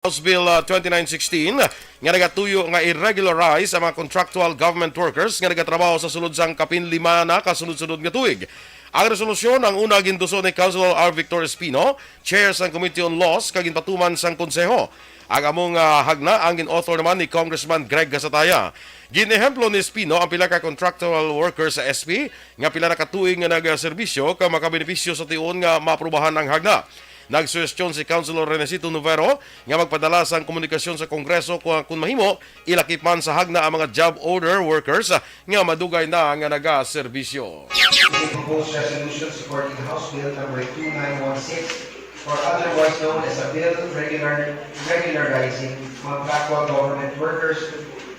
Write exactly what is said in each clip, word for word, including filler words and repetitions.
House Bill, ah, twenty-nine sixteen nga nagatuyo nga i-regularize ang mga contractual government workers nga nagatrabaho sa sulod sang kapin lima na kasunod-sunod nga tuig. Ang resolusyon ang una ginduso ni Councilor R. Victor Espino, chair sang Committee on Laws, kag ginpatuman sang Konseho. Ang among, ah, hagna ang gin-author naman ni Congressman Greg Gasataya. Gin-ehemplo ni Espino ang pila ka contractual workers sa S P nga pila na ka tuig nga nagaserbisyo kag makabenepisyo sa tion nga maaprubahan ang hagna. Nagsuhestyon si Councilor Renesito Novero nga magpadala sang komunikasyon sa Kongreso kung, kung mahimo, ilakip man sa hagna ang mga job order workers nga madugay na nga nagaserbisyo. The proposed resolution supporting House Bill number two nine one six, or otherwise known as a bill regular, regularizing contractual government workers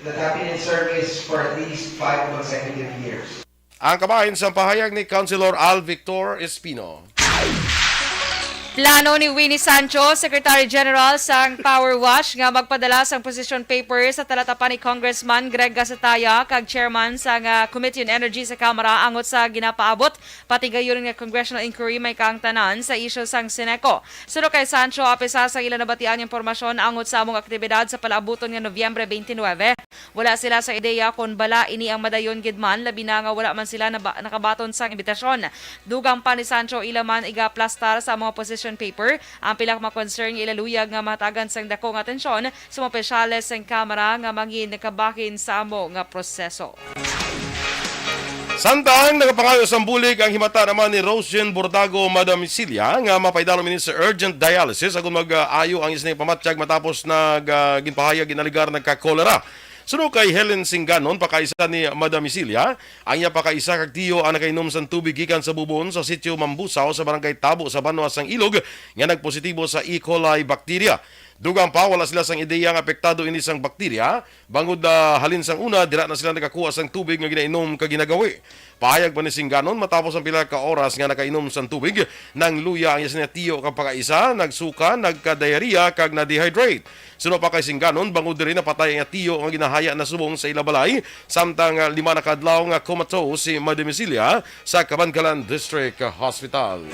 that have been in service for at least five consecutive years. Ang kabahin sa pahayag ni Councilor Al Victor Espino. Plano ni Winnie Sancho, Secretary General sang Power Watch, nga magpadala sang position paper sa talatapan ni Congressman Greg Gasataya kag Chairman sang, ah, Committee on Energy sa Kamara angot sa ginapaabot pati gayunon nga congressional inquiry may kaangtanan sa isyu sang Sineco. Suno kay Sancho, apesar sang ila nabatian nga impormasyon angot sa among aktibidad sa palaabuton nga Nobyembre twenty-nine, wala sila sa ideya kon bala ini ang madayon gid man, labi na nga wala man sila naba-, nakabaton sang imbitasyon. Dugang pa ni Sancho, ila man igaplastar sa mga position paper ang pila ka mga concern nga ila luyag nga mahatagan sang dako nga atensyon sa mga opisyales sang Kamara nga mangin kabahin sa amo nga proseso. Samtang nagapangayo sang bulig ang himata naman ni Rosejean Bordago Madamisilia nga mapaidalom ini sa urgent dialysis agud mag-ayo ang iya sini pamatyag matapos nag, ah, ginpahayag ginaligar nagka-cholera. Suno kay Helen Singanon, pakaisa ni Madam Isilia, ang iya pakaisa kag tiyo ang nakainom sang tubig gikan sa bubon sa sitio Mambusaw sa barangay Tabo sa banwa sang Ilog nga nagpositibo sa E. coli bacteria. Dugang pa, wala sila sang ideya nga apektado ini sang bakterya, bangod, ah, halin sang una, dira na sila nagakuha sang tubig nga ginainom kag ginagawi. Pahayag pa ni Singanon, matapos ang pila ka oras nga nakainom sang tubig, nangluya ang iya sina tiyo kag pakaisa, nagsuka, nagka-diarrhea, kag na-dehydrate. Suno pa kay Singanon, bangod diri napatay ang iya tiyo nga ginahaya na subong sa ila balay, samtang, ah, lima na ka adlaw nga comatose si Madam Isilia sa Kabankalan District Hospital.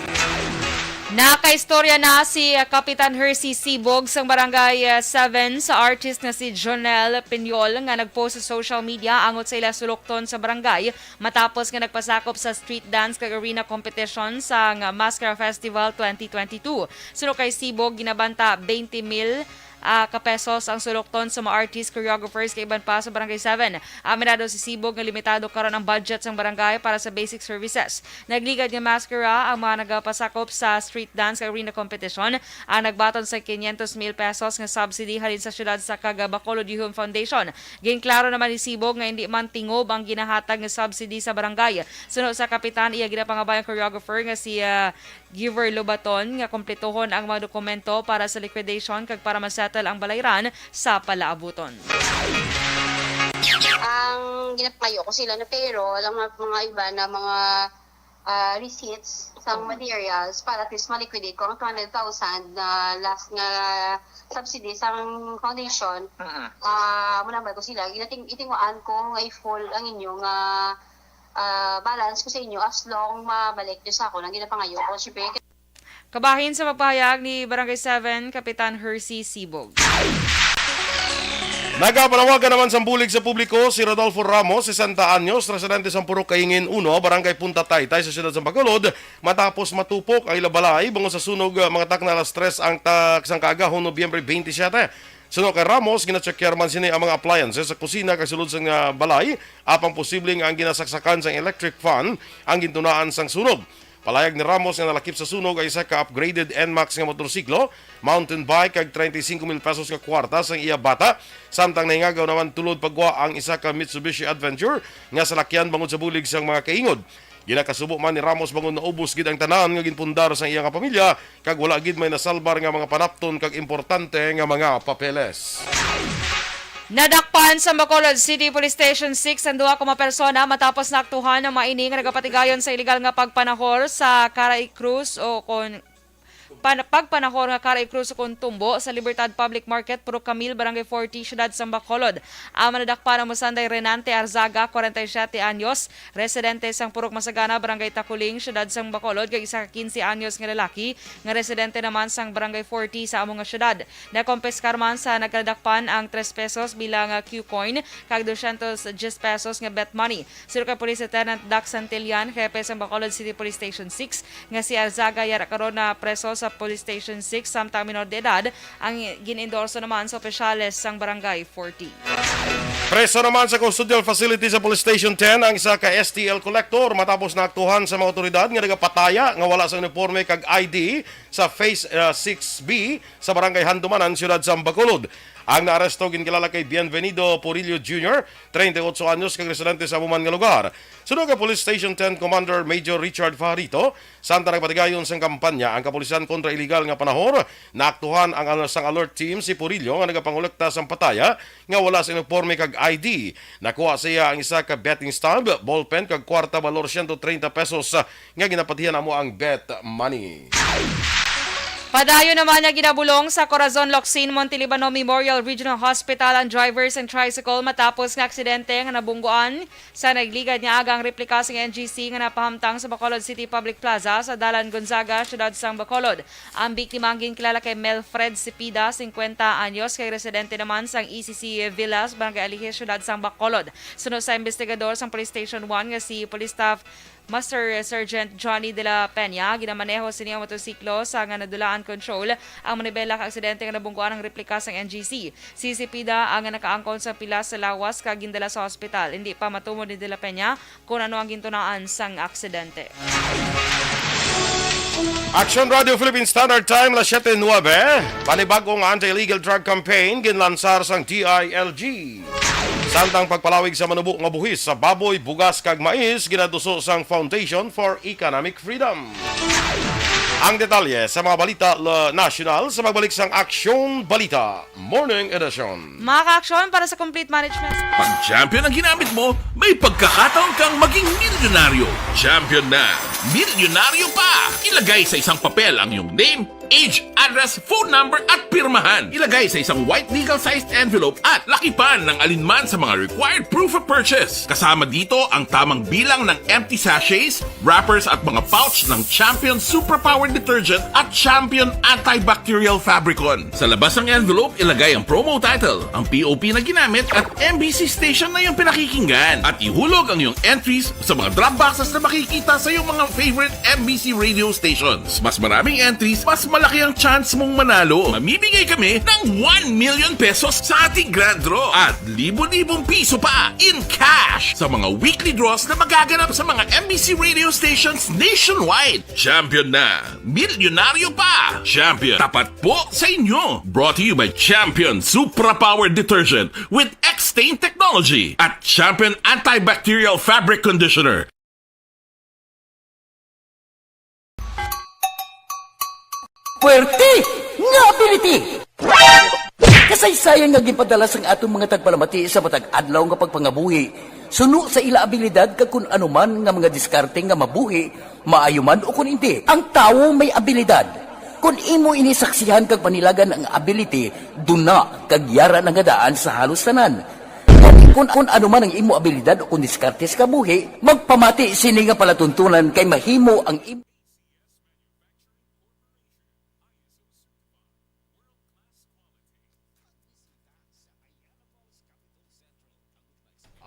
Nakaistorya na si, ah, Kapitan Hercy Sibog sang Barangay, ah, seven sa artist nga si Jonel Piñol nga nag-post sa social media angot sa ila sulokton sa barangay matapos nga nagpasakop sa street dance kag arena competition sang Maskara Festival twenty twenty-two. Suno kay Sibog, ginabanta twenty mil ah, ka pesos ang sulokton sa mga artist, choreographers, kag iban pa sa Barangay seven. Aminado si Sibog nga limitado karon ang budget sang barangay para sa basic services. Nagligad nga maskara ang mga nagapasakop sa street dance kag arena competition. Ang nagbaton sa quinientos mil pesos nga subsidy halin sa siyudad sa kag Bacolod Youth Foundation. Ginklaro naman ni Sibog nga hindi man tingob ang ginahatag nga subsidy sa barangay. Suno sa kapitan, iya ginapangabay ang choreographer nga si, ah, Giver Lobaton nga kumplituhon ang mga dokumento para sa liquidation kag para ma-settle ang balayran sa palaabuton. Ang ginapangayo ko sila na payroll, ang mga, mga iba na mga, ah, receipts sa materials para at least ma-liquidate ko ang two hundred thousand na last nga subsidy sa foundation. Mm-mm. Ah, mo nambal ko sila, ginating-, itinguan ko nga i-full ang inyo nga ah, balance ko sa inyo as long mabalik nyo sa ako ang ginapangayo ko. Siyempre, kabahin sa pagpahayag ni Barangay seven Kapitan Hercy Sibog. Nagapanawagan naman sang bulig sa publiko si Rodolfo Ramos, sesenta anyos, residente sa Purok Kaingin uno, Barangay Punta Taytay sa siyudad sa Bacolod, matapos matupok ang ila balay bangod sa sunog, ah, mga takna alas tres ang ta-, sang kaagahon, Nobyembre twenty-seven. Suno kay Ramos, gina-checkar man sini ang mga appliances sa kusina kag sulod sang, ah, balay, apang posible nga ang ginasaksakan sang electric fan ang gintunaan sang sunog. Palayag ni Ramos nga nalakip sa sunog ang isa ka upgraded N max nga motorsiklo, mountain bike, kag treinta y cinco mil pesos nga kwarta sang iya bata, samtang nahingagaw naman tulod pa gwa ang isa ka Mitsubishi Adventure nga salakyan bangod sa bulig sang mga kaingod. Ginakasubo man ni Ramos bangod naubos gid ang tanan nga ginpundar sang iya nga pamilya, kag wala gid may nasalbar nga mga panapton kag importante nga mga papeles. Nadakpan sa Bacolod City Police Station six ang duha ka mga persona matapos naaktuhan ang mga ini nga nagapatigayon sa iligal nga pagpanahor sa Caray Cruz o kon Pan-, pagpanahor nga Karay Cruz ukon Tumbo sa Libertad Public Market, Purok Camil, Barangay forty, Siyudad sang Bacolod. Ang manadakpan amo sanday Renante Arzaga, forty-seven anyos, residente sang Purok Masagana, Barangay Taculing, Siyudad sang Bacolod, kag isa ka quince anyos nga lalaki nga residente naman sang Barangay forty sa amo nga siyudad. Nakompiskar man sa nagkadakpan ang tres pesos bilang, ah, Q coin kag doscientos diyes pesos nga bet money. Suno kay Police Lieutenant Doc Santillan, hepe sa Bacolod City Police Station six, nga si Arzaga yara karon na preso sa Police Station six, samtang minor de edad ang gin-endorso naman sa opisyales sang Barangay forty. Preso naman sa custodial facility sa Police Station ten ang isa ka S T L collector matapos naaktuhan sa mga otoridad nga nagapataya nga wala sa uniforme kag I D sa Phase, uh, six B sa Barangay Handumanan, Siyudad sa Bacolod. Ang naaresto ginkilala kay Bienvenido Purillo Junior, treinta y ocho anyos, kag residente sa amo man nga lugar. Suno kay Police Station ten Commander Major Richard Fajarito, samtang nagpatigayon sang kampanya ang kapulisan kontra iligal nga panahor, naaktuhan ang al-, sang alert team si Purillo nga nagapangolekta sang pataya nga wala sa uniforme kag I D. Nakuha sa iya ang isa ka betting stub, ballpen, kag kwarta balor siyento treinta pesos, ah, nga ginapatihan amo ang bet money. Padayon naman nga ginabulong sa Corazon Locsin Montelibano Memorial Regional Hospital ang driver sang tricycle matapos nga aksidente nga nabungguan sa nagligad nga aga ang replika sang N G C nga napahamtang sa Bacolod City Public Plaza sa Dalan Gonzaga, Siyudad sang Bacolod. Ang biktima ang ginkilala kay Melfred Cepeda, singkwenta anyos, kay residente naman sang E C C Villas, Barangay Alihis, Siyudad sang Bacolod. Suno sa investigador sang Police Station one nga si Police Staff Master Sergeant Johnny de la Peña, ginamaneho sini ang motorsiklo sa nga nadulaan control ang manibela ka aksidente nga nabungguan ang replika sang N G C. Si Cepeda ang nakaangkon sa pilas sa lawas kag gindala sa hospital. Hindi pa matumod ni de la Peña kon ano ang gintunaan sang aksidente. Action Radio Philippine Standard Time, las siete nuebe. Panibag-o nga anti-illegal drug campaign ginlansar sang D I L G. Samtang pagpalawig sa manubo nga buhis sa baboy, bugas kag mais ginaduso sang Foundation for Economic Freedom. Ang detalye sa mga balita la-, nasyonal sa pagbalik sang Aksyon Balita Morning Edition. Mga ka-aksyon, para sa complete management. Pag champion ang ginamit mo, may pagkakataon kang maging milyonaryo. Champion na, milyonaryo pa! Ilagay sa isang papel ang iyong name, age, address, phone number, at pirmahan. Ilagay sa isang white legal-sized envelope at lakipan ng alinman sa mga required proof of purchase. Kasama dito ang tamang bilang ng empty sachets, wrappers, at mga pouch ng Champion Superpower Detergent at Champion Antibacterial Fabricon. Sa labas ng envelope, ilagay ang promo title, ang P O P na ginamit, at M B C station na iyong pinakikinggan. At ihulog ang iyong entries sa mga drop boxes na makikita sa iyong mga favorite M B C radio stations. Mas maraming entries, mas malaki ang chance mong manalo. Mamimigay kami ng one million pesos sa ating grand draw at libo-libong piso pa in cash sa mga weekly draws na magaganap sa mga M B C radio stations nationwide. Champion na! Milyonaryo pa! Champion, tapat po sa inyo! Brought to you by Champion Supra Power Detergent with X-Stain Technology at Champion Antibacterial Fabric Conditioner. Puwerte nga ability! Kasaysayan nga ginpadala sang aton mga tagpalamati sa matag adlaw nga pagpangabuhi, suno sa ila abilidad kag kun ano man nga mga diskarte nga mabuhi, maayo man o kun indi. Ang tawo may abilidad. Kun imo ini saksihan kag panilagan ang ability, duna kag yara na nga daan sa halos tanan. Gani, kun, kun ano man ang imo abilidad o kun diskarte sa kabuhi, magpamati sini nga palatuntunan kay mahimo ang im-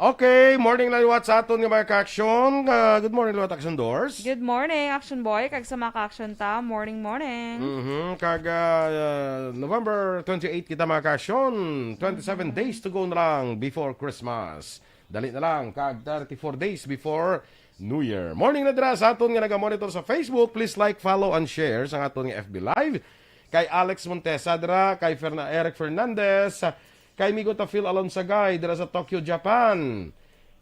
Okay, morning liwat sa aton nga mga ka-aksyon. Ah, good morning liwat, Action Doors. Good morning, Action Boy, kag sa mga ka-aksyon ta, morning, morning. Mhm, kag, ah, November twenty-eight kita, mga ka-aksyon. Twenty-seven days to go na lang before Christmas. Dali na lang, kag thirty-four days before New Year. Morning na dira sa aton nga naga-monitor sa Facebook. Please like, follow, and share sa aton nga F B Live. Kay Alex Montesa dira, kay Ferna-, Eric Fernandez, kay Migo ta Phil Alonsagay dira sa Tokyo, Japan.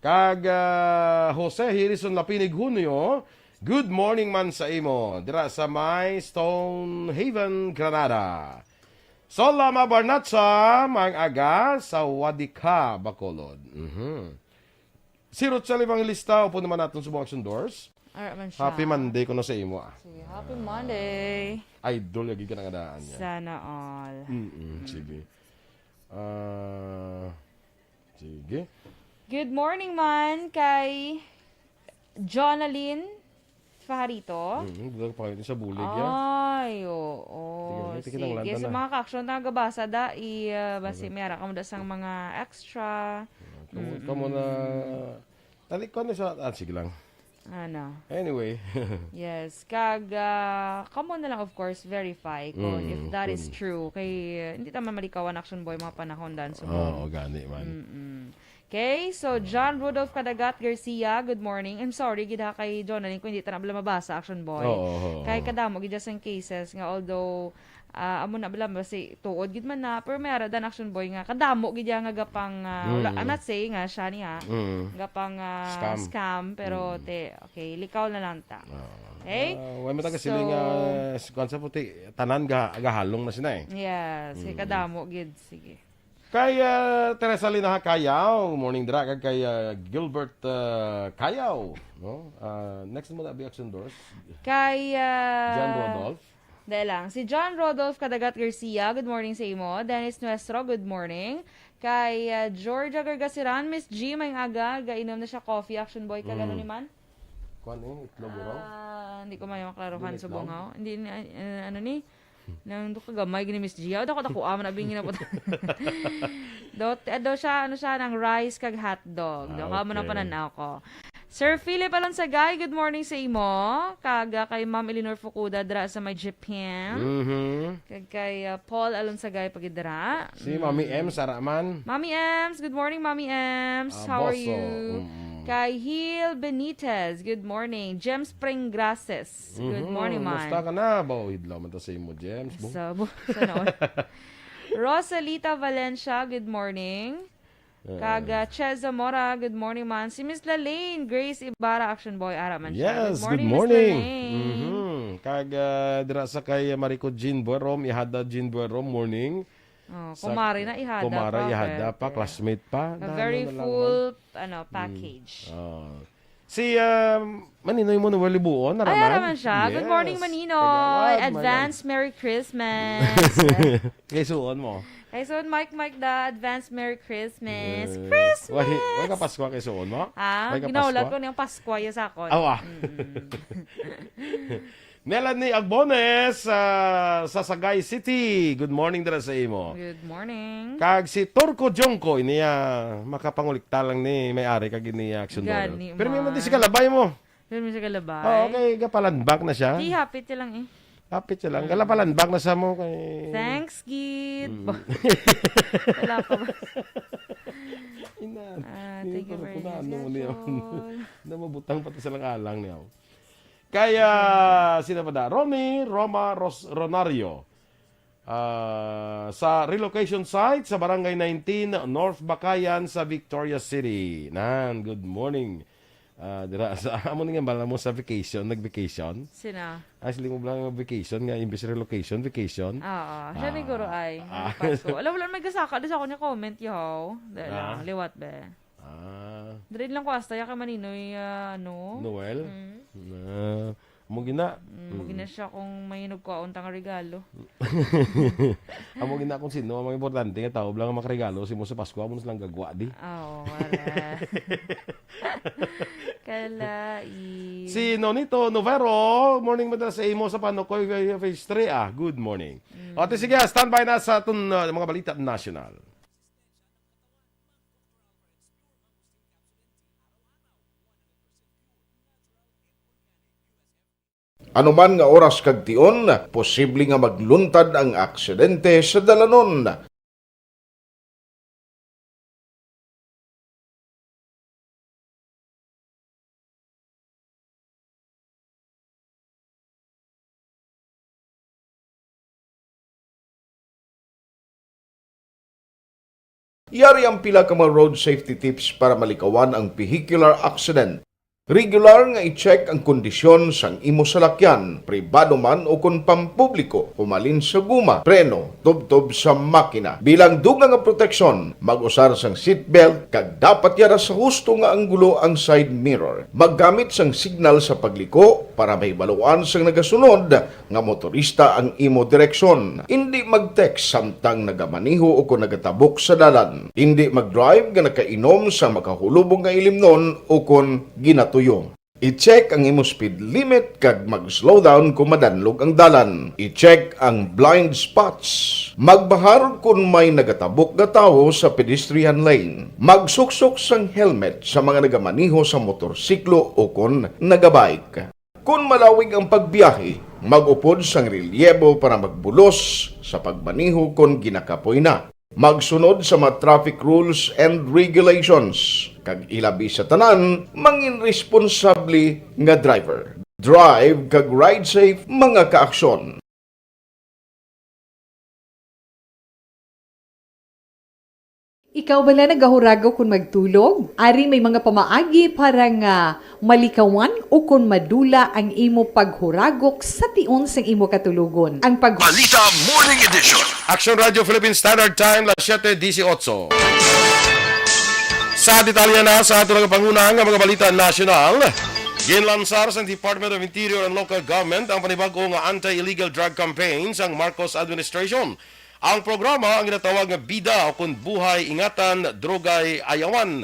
Kag, ah, Jose Harrison Lapinig Junio, good morning man sa imo dira sa may Stonehaven, Granada. Sol Lama Barnatsa, Mang Aga, Sawadika, Bacolod. Mhm. Si Rochelle Evangelista, upod naman naton subong, Action Doors. Ara man siya. Happy Monday kuno sa imo, ah. Sige, happy Monday. Idol lagi ka na nga daan niya. Sana all. Mm-mm, sige. Ah, sige. Good morning man kay Jonalyn Fajarito. Mm, dito pa sa bulig, ya. Ay, oo. Sige, may tikinang Sige, lanta sa na. mga ka-action na gabasa da, i, ah, basi Okay. may ara ka mo da sang mga extra. Kamo, Mm-mm. kamo na, tali ko na sa, ah, sige lang. Ano? Anyway. Yes. Kag, ah, kamo na lang, of course, verify kung Mm, if that is kung true. Kay, eh, hindi ta man malikawan, Action Boy, mga panahon dan sa Oo, gani man. Mm-mm. Okay, so John Rudolph Kadagat Garcia, good morning. I'm sorry, gid ha, kay Jonalyn, kung hindi ta na bala mabasa, Action Boy. Oo, oo, Kay oo. kadamo, gid dyan sang cases nga, although, ah, amo na bala, basi tuod gid man na, pero may ara dan, Action Boy, nga kadamo gid dyan nga gapang, ah, wala, Mm. I'm not saying nga siya niya, Mm. gapang, ah, Scam. scam, pero Mm. te, okay, likaw na lang ta. Ah. Okay? Ah, way mo taga So siling, ah, s-, kuwan sa puti, tanan ga-, gahalong na sila eh. Yes, kay Mm. kadamo gid, sige. Kay, ah, Teresa Linaha Cayaw, morning dira, kag kay, ah, Gilbert, ah, Cayaw, no? Ah, next mo na, be, Action Doors. Kay, ah, John Rodolph. Dahil lang, si John Rodolph Kadagat Garcia, good morning sa imo. Dennis Nuestro, good morning. Kay, ah, Georgia Gargasiran, Miss G, may aga, gainom na siya coffee, Action Boy, kag ano Mm. ni man? Kuwan eh, itlog, bro? Ah, hindi ko mayo maklaruhan Dili sa itlog? bungaw. Hindi, ni-, ah, ano ni? Nang do ka gamay gini, Miss G. Daw ko, dako, ah, man, abing ginabot. Do, eh, do siya, ano siya, nang rice kag hotdog. Do Ah, ka mo nang okay. pananaw ko. Sir Philip Alonsagay, good morning sa imo. Kag, ah, kay Ma'am Eleanor Fukuda dra sa may Japan. Mhm. Kag kay, ah, Paul Alonsagay pagidra. Si Mami Mm. Ems, ara man. Mami Ems, good morning, Mami Ems. Ah, How are boso. you? Mm-mm. Kay Hil Benitez, good morning. James Pringgrases, good Mhm. morning, man. Musta ka na? Ba, hidlaw man ta sa imo, James, bo. Sa bu-, sana all. Rosalita Valencia, good morning. Ah. Kag, ah, Che Zamora, good morning, man. Si Miss Lalaine Grace Ibarra, Action Boy, ara man siya. Yes, Good morning, good Miss morning. Lalaine. Mhm. Kag, ah, dira sa kay Marico Jean Buerom, Ihada Jean Buerom, morning. Oh, Sa kumare na ihada kumare pa, ihada pa, pwerte. Classmate pa. A Na, very ano na lang full, man. ano, Mm. package. Oh. Si, um, Maninoy mo na wali buon, Ay, naraman? Araman siya. Good Yes. morning, Maninoy. Kagawad, Advance Merry Christmas. Kay suon mo. Kay suon, Mike, Mike, da. Advance Merry Christmas. Yes. Christmas! Way, way ka Pasko kay suon mo? Ah, Way ka ginaulat Pasko? ko niyang Pasko, ya sa akon. Awa. Mm-mm. Melanie Agbones, ah, sa Sagay City. Good morning dira sa imo. Good morning. Kag si Turco Jongko, iniya, makapangulikta lang ni may ari kag iniya action Gani, doon. Pero may man. mati si kalabay mo. Pero may sa kalabay. Oo, kay gapalandbak na siya. Di, hapit siya lang eh. Hapit siya lang. Mm. Galapalandbak na sa mo kay Thanks, Gid. Mm. Wala pa ba? Ina, Ah, ina, thank you pero very kuna much, ano niya? Rachel. Na mabutang pa to sa lang alang niya. Kaya, sino pa da? Ronnie Roma Ros-, Ronario. Ah, sa relocation site sa Barangay nineteen, North Bakayan sa Victoria City. Nan, good morning. Ah, dira sa, amo ni nga bala mo sa vacation, nag-vacation? Sina? Ay, sila mo bala nga vacation nga, imbis relocation, vacation? Oo, siya ni Ah. Guro ay, Ah. Pasko. Wala, wala may gasaka, di sa ako niya comment, yo. Dahil Ah. lang, liwat, be. Ah. Diri lang ko hasta ya kay Maninoy, ah, ano? Noel? Mm. Na, mo gina. Mm, mo Mm. gina siya kung may nagkuhaon ta nga regalo. Amo gina kung sino ang mga importante nga tao lang ang makaregalo si mo sa Pasko, amo na silang gagwa, di? Ah, oo, wala. Kalai. Si Nonito Novero, morning, madala sa imo sa Panukoy, Phase three, ah. Good morning. Mm. O, ate, sige, ah, standby na sa atong, ah, mga balita national. Anuman nga oras kag tion, posible nga magluntad ang aksidente sa dalanon. Yari ang pila ka mga road safety tips para malikawan ang vehicular accident. Regular nga i-check ang kondisyon sang imo salakyan, pribado man o kon pampubliko, humalin sa guma, preno, tubtob sa makina. Bilang dugang nga proteksyon, mag-usar sang seatbelt kag dapat yara sa husto nga anggulo ang side mirror. Maggamit sang signal sa pagliko para mahibaluan sang nagasunod nga motorista ang imo direksyon. Indi mag-text samtang nagamaneho o kon nagatabok sa dalan. Indi mag-drive nga nakainom sa makahulubong nga ilimnon o kon ginatuyo. I-check ang imo speed limit kag mag-slow down kon madanlog ang dalan. I-check ang blind spots. Magbahar kon may nagatabok nga tawo sa pedestrian lane. Magsuksok sang helmet sa mga nagamaneho sa motorsiklo o kon nagabike. Kon malawig ang pagbiyahe, mag-upod sang relyebo para magbulos sa pagmaneho kon ginakapoy na. Magsunod sa mga traffic rules and regulations, kag ilabi sa tanan, mangin responsable nga driver. Drive kag ride safe, mga kaaksyon. Ikaw bala nagahuragok kon magtulog? Ari may mga pamaagi para nga malikawan o kon madula ang imo paghuragok sa tion sang imo katulogon. Ang pag- Balita Morning Edition. Action Radio Philippine Standard Time, las siete dieciocho. Sa detalye na sa aton nagapanguna nga mga balita nasyonal, ginlansar sang Department of Interior and Local Government ang panibag-o nga anti-illegal drug campaign sang Marcos administration. Ang programa ang ginatawag nga BIDA o kon Buhay Ingatan, Droga'y Ayawan.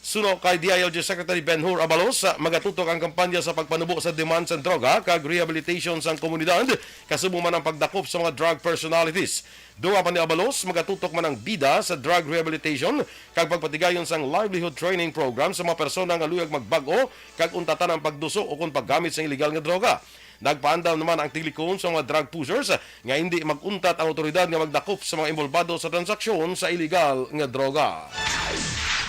Suno kay D I L G Secretary Benhur Abalos, magatutok ang kampanya sa pagpanubo sa demand sa droga kag rehabilitation sang komunidad, kasubong man ang pagdakop sa mga drug personalities. Dugang pa ni Abalos, magatutok man ang BIDA sa drug rehabilitation kag pagpatigayon sang livelihood training program sa mga persona nga luyag magbag-o kag untatan ang pagduso o kon paggamit sang iligal nga droga. Nagpaandam naman ang Tiglikon sa mga drug pushers nga hindi mag-untat ang awtoridad nga magdakop sa mga involbado sa transaksyon sa iligal nga droga.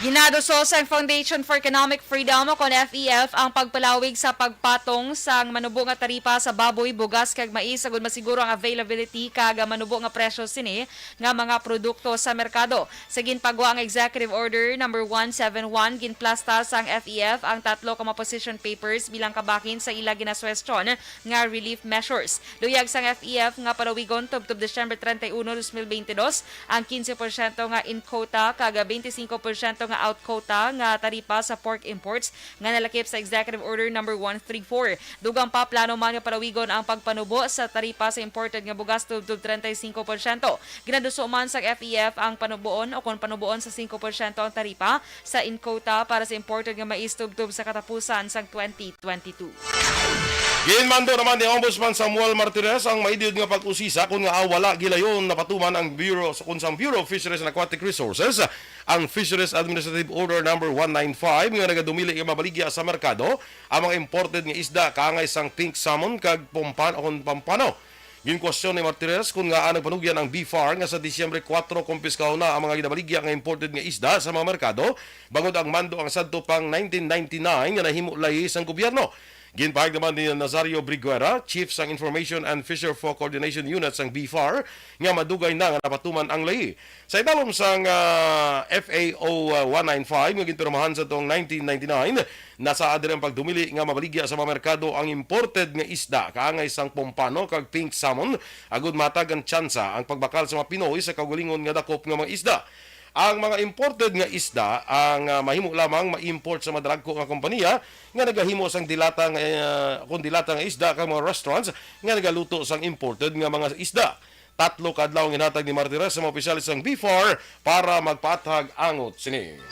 Ginaduso sang Foundation for Economic Freedom o kon F E F ang pagpalawig sa pagpatong sang manubo nga taripa sa baboy, bugas kag mais agud masiguro ang availability kag manubo nga presyo sini nga mga produkto sa merkado. Sa ginpagwa ang Executive Order number one seven one, ginplasta sang F E F ang tatlo ka mga position papers bilang kabahin sa ila ginasuwestyon nga relief measures. Luyag sang F E F nga palawigon tubtob Disyembre treinta y uno, dos mil veinte dos, ang quince por ciento nga in quota kag twenty-five por ciento nga out quota nga taripa sa pork imports nga nalakip sa Executive Order number one three four. Dugang pa, plano man nga palawigon ang pagpanubo sa taripa sa imported nga bugas tubtob treinta y cinco por ciento. Ginaduso man sang F E F ang panuboon o kon panuboon sa singko por siyento ang taripa sa in quota para sa imported nga mais tubtob sa katapusan sang twenty twenty-two. Ginmando naman ni Ombudsman Samuel Martires ang maidid nga pag-usisa kon ngaa wala gilayon napatuman ang Bureau, kon sang Bureau of Fisheries and Aquatic Resources ang Fisheries Administrative Order number one nine five nga nagadumili nga mabaligya sa merkado ang mga imported nga isda kaangay sang pink salmon kag pompan-, o kon pampano. Ginkwestiyon ni Martires kon ngaa nagpanugyan ang BFAR nga sa Disyembre kuwatro kumpiskahon na ang mga ginabaligya nga imported nga isda sa mga merkado, bangod ang mando ang sadto pang nineteen ninety-nine nga nahimo layi sang gobyerno. Ginpahayag naman ni Nazario Briguera, Chief sang Information and Fisherfolk Coordination Unit sang BFAR, nga madugay na nga napatuman ang layi. Sa idalom sang, ah, F A O, ah, one nine five nga ginpirmahan sa tuong nineteen ninety-nine, nasaad diri ang pagdumili nga mabaligya sa mga merkado ang imported nga isda, kaangay sang pompano kag pink salmon, agud matag ang tsansa ang pagbakal sa mga Pinoy sa kaugalingon nga dakop nga mga isda. Ang mga imported nga isda ang, ah, mahimo lamang ma-import sa mga dalagko nga kompanya nga nagahimo sang dilata nga, ah, kon dilata nga isda kag mga restaurants nga nagaluto sang imported nga mga isda. Tatlo ka adlaw ang ginhatag ni Martires sa mga opisyales sang BFAR para magpaathag angot sini.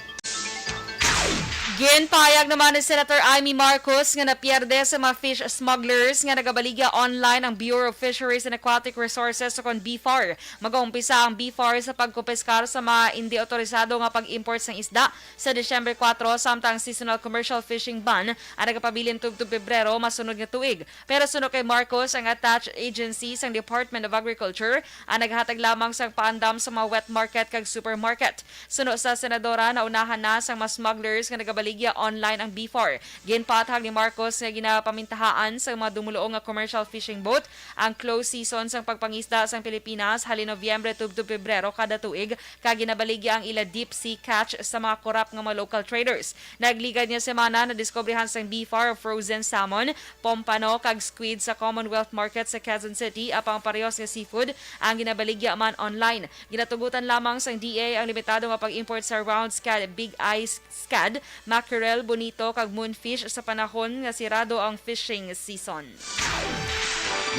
Ginpahayag naman ni Senator Imee Marcos nga napierde sa mga fish smugglers nga nagabaligya online ang Bureau of Fisheries and Aquatic Resources o kon BFAR. Mag-uumpisa ang BFAR sa pagkumpiskar sa mga indi otorisado nga pag-import sang isda sa Disyembre kuwatro, samtang ang seasonal commercial fishing ban ang nagapabilin tubtob Pebrero masunod nga tuig. Pero suno kay Marcos, ang attached agency sang Department of Agriculture ang naghatag lamang sang paandam sa mga wet market kag supermarket. Suno sa senadora, naunahan na sang mga smugglers nga nagabalik Baligya online ang BFAR. Ginpaathag ni Marcos nga ginapamintahaan sa mga dumuluong nga commercial fishing boat ang close season sang pagpangisda sang Pilipinas halin Nobyembre tubtob Pebrero kada tuig, kag ginabaligya ang ila deep sea catch sa mga korap nga mga local traders. Nagligad nga semana, nadiskubrihan sang BFAR frozen salmon, pompano, kag squid sa Commonwealth Market sa Quezon City, apang parehos nga seafood ang ginabaligya man online. Ginatugutan lamang sang DA ang limitado nga pag-import sa round scad, big eye scad, mackerel, bonito, kag moonfish sa panahon nga sirado ang fishing season.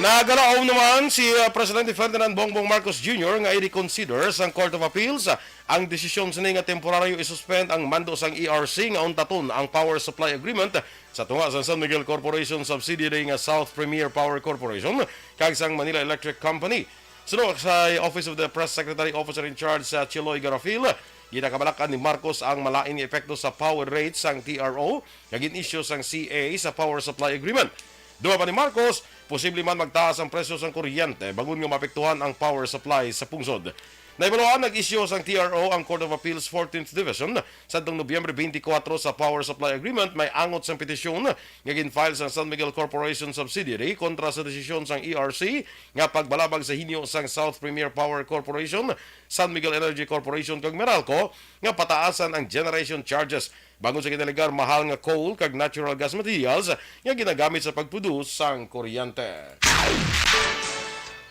Nagalaom naman si uh, Presidente Ferdinand Bongbong Marcos Junior nga i-reconsider sang Court of Appeals ang desisyon sini nga temporaryo i-suspend ang mando sang ERC nga untaton ang power supply agreement sa tunga sang San Miguel Corporation subsidiary nga South Premier Power Corporation kag sang Manila Electric Company. Suno sa Office of the Press Secretary, Officer in Charge sa Chiloy Garafil, ginakabalak-an ni Marcos ang malain nga epekto sa power rate sang TRO nga gin-issue sang CA sa power supply agreement. Duha pa ni Marcos, posible man magtaas ang presyo sang kuryente bangod nga maapektuhan ang power supply sa pungsod. Naibaluan, nag-issue sang TRO ang Court of Appeals fourteenth Division sadtong Nobyembre twenty-four sa power supply agreement may angot sang petisyon nga gin-file sang San Miguel Corporation subsidiary kontra sa desisyon sang ERC nga pagbalabag sa hinyo sang South Premier Power Corporation, San Miguel Energy Corporation kag Meralco nga pataasan ang generation charges bangod sa ginalegar mahal nga coal kag natural gas materials nga ginagamit sa pagproduce sang kuryente.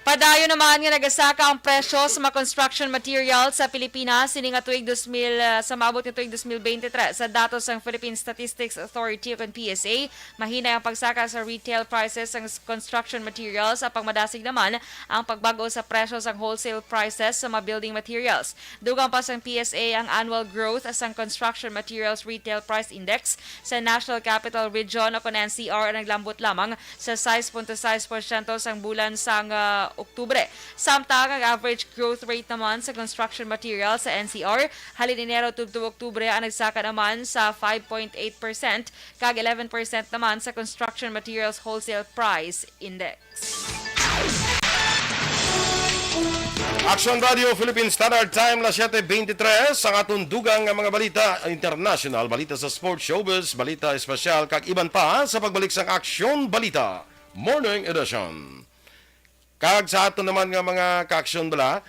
Padayon naman nga nagasaka ang presyo sa mga construction materials sa Pilipinas sini nga tuig dos mil, ah, sa maabot nga tuig dos mil twenty-three. Sa datos sang Philippine Statistics Authority o P S A, mahinay ang pagsaka sa retail prices sang s- construction materials, apang madasig naman ang pagbag-o sa presyo sang wholesale prices sa mga building materials. Dugang pa sang P S A, ang annual growth sang construction materials retail price index sa National Capital Region o kon N C R ang naglambot lamang sa sais punto sais porsyento sang bulan sang, ah, Oktubre. Samtang ang average growth rate naman sa construction materials sa N C R halin Enero tubtob Oktubre ang nagsaka naman sa five point eight percent kag eleven percent naman sa construction materials wholesale price index. Action Radio Philippine Standard Time, las siete veintitrés. Ang aton dugang nga mga balita international, balita sa sports, showbiz, balita espesyal, kag iban pa sa pagbalik sang Action Balita Morning Edition. Kag sa aton naman nga mga ka-action bala,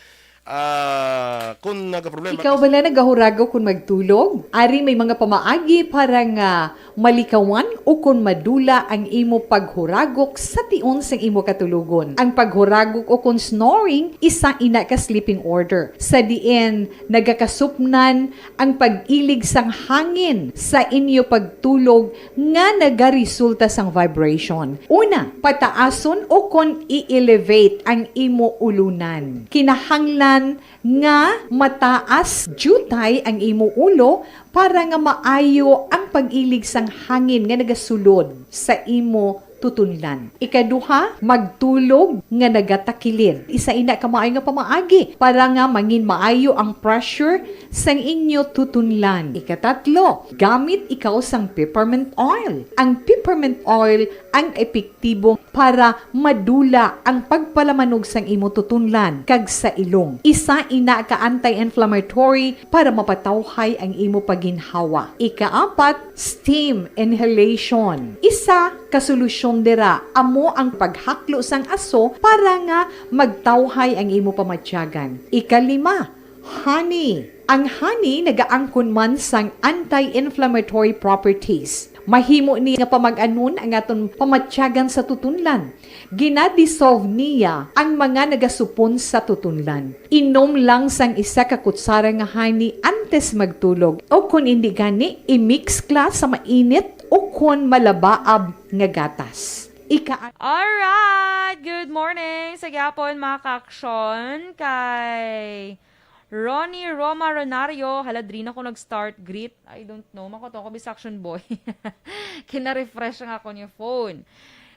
ah, kung nagaproblema Ikaw bala nagahuragok kon magtulog? Ari may mga pamaagi para nga malikawan o kon madula ang imo paghuragok sa tion sang imo katulogon. Ang paghuragok o kon snoring, isa ina ka sleeping order, sa diin nagakasupnan ang pag-ilig sang hangin sa inyo pagtulog nga nagaresulta sang vibration. Una, pataason o kon i-elevate ang imo ulunan. Kinahanglan nga mataas diutay ang imo ulo para nga maayo ang pag-ilig sang hangin nga nagasulod sa imo tutunlan. Ikaduha, magtulog nga nagatakilid. Isa ina ka maayo nga pamaagi para nga mangin maayo ang pressure sang inyo tutunlan. Ikatatlo, gamit ikaw sang peppermint oil. Ang peppermint oil ang epektibo para madula ang pagpalamanog sang imo tutunlan kag sa ilong. Isa ina ka anti-inflammatory para mapatawhay ang imo paginhawa. Ikaapat, steam inhalation. Isa ka solusyon dira amo ang paghaklo sang aso para nga magtawhay ang imo pamatyagan. Ikalima, honey. Ang honey nagaangkon man sang anti-inflammatory properties. Mahimo ni nga pamag-anon ang aton pamatyagan sa tutunlan. Gina-dissolve niya ang mga nagasupon sa tutunlan. Inom lang sang isa ka kutsara nga honey antes magtulog, o kon indi gani, i-mix kla sa mainit o kon malabaab nga gatas. Ika Alright! Good morning sa gyapon, mga ka-action. Kay Ronnie Roma Ronario, hala, diri na ko nag-start greet. I don't know. Makuto ko, bis action boy. Kina-refresh ang ako niya phone.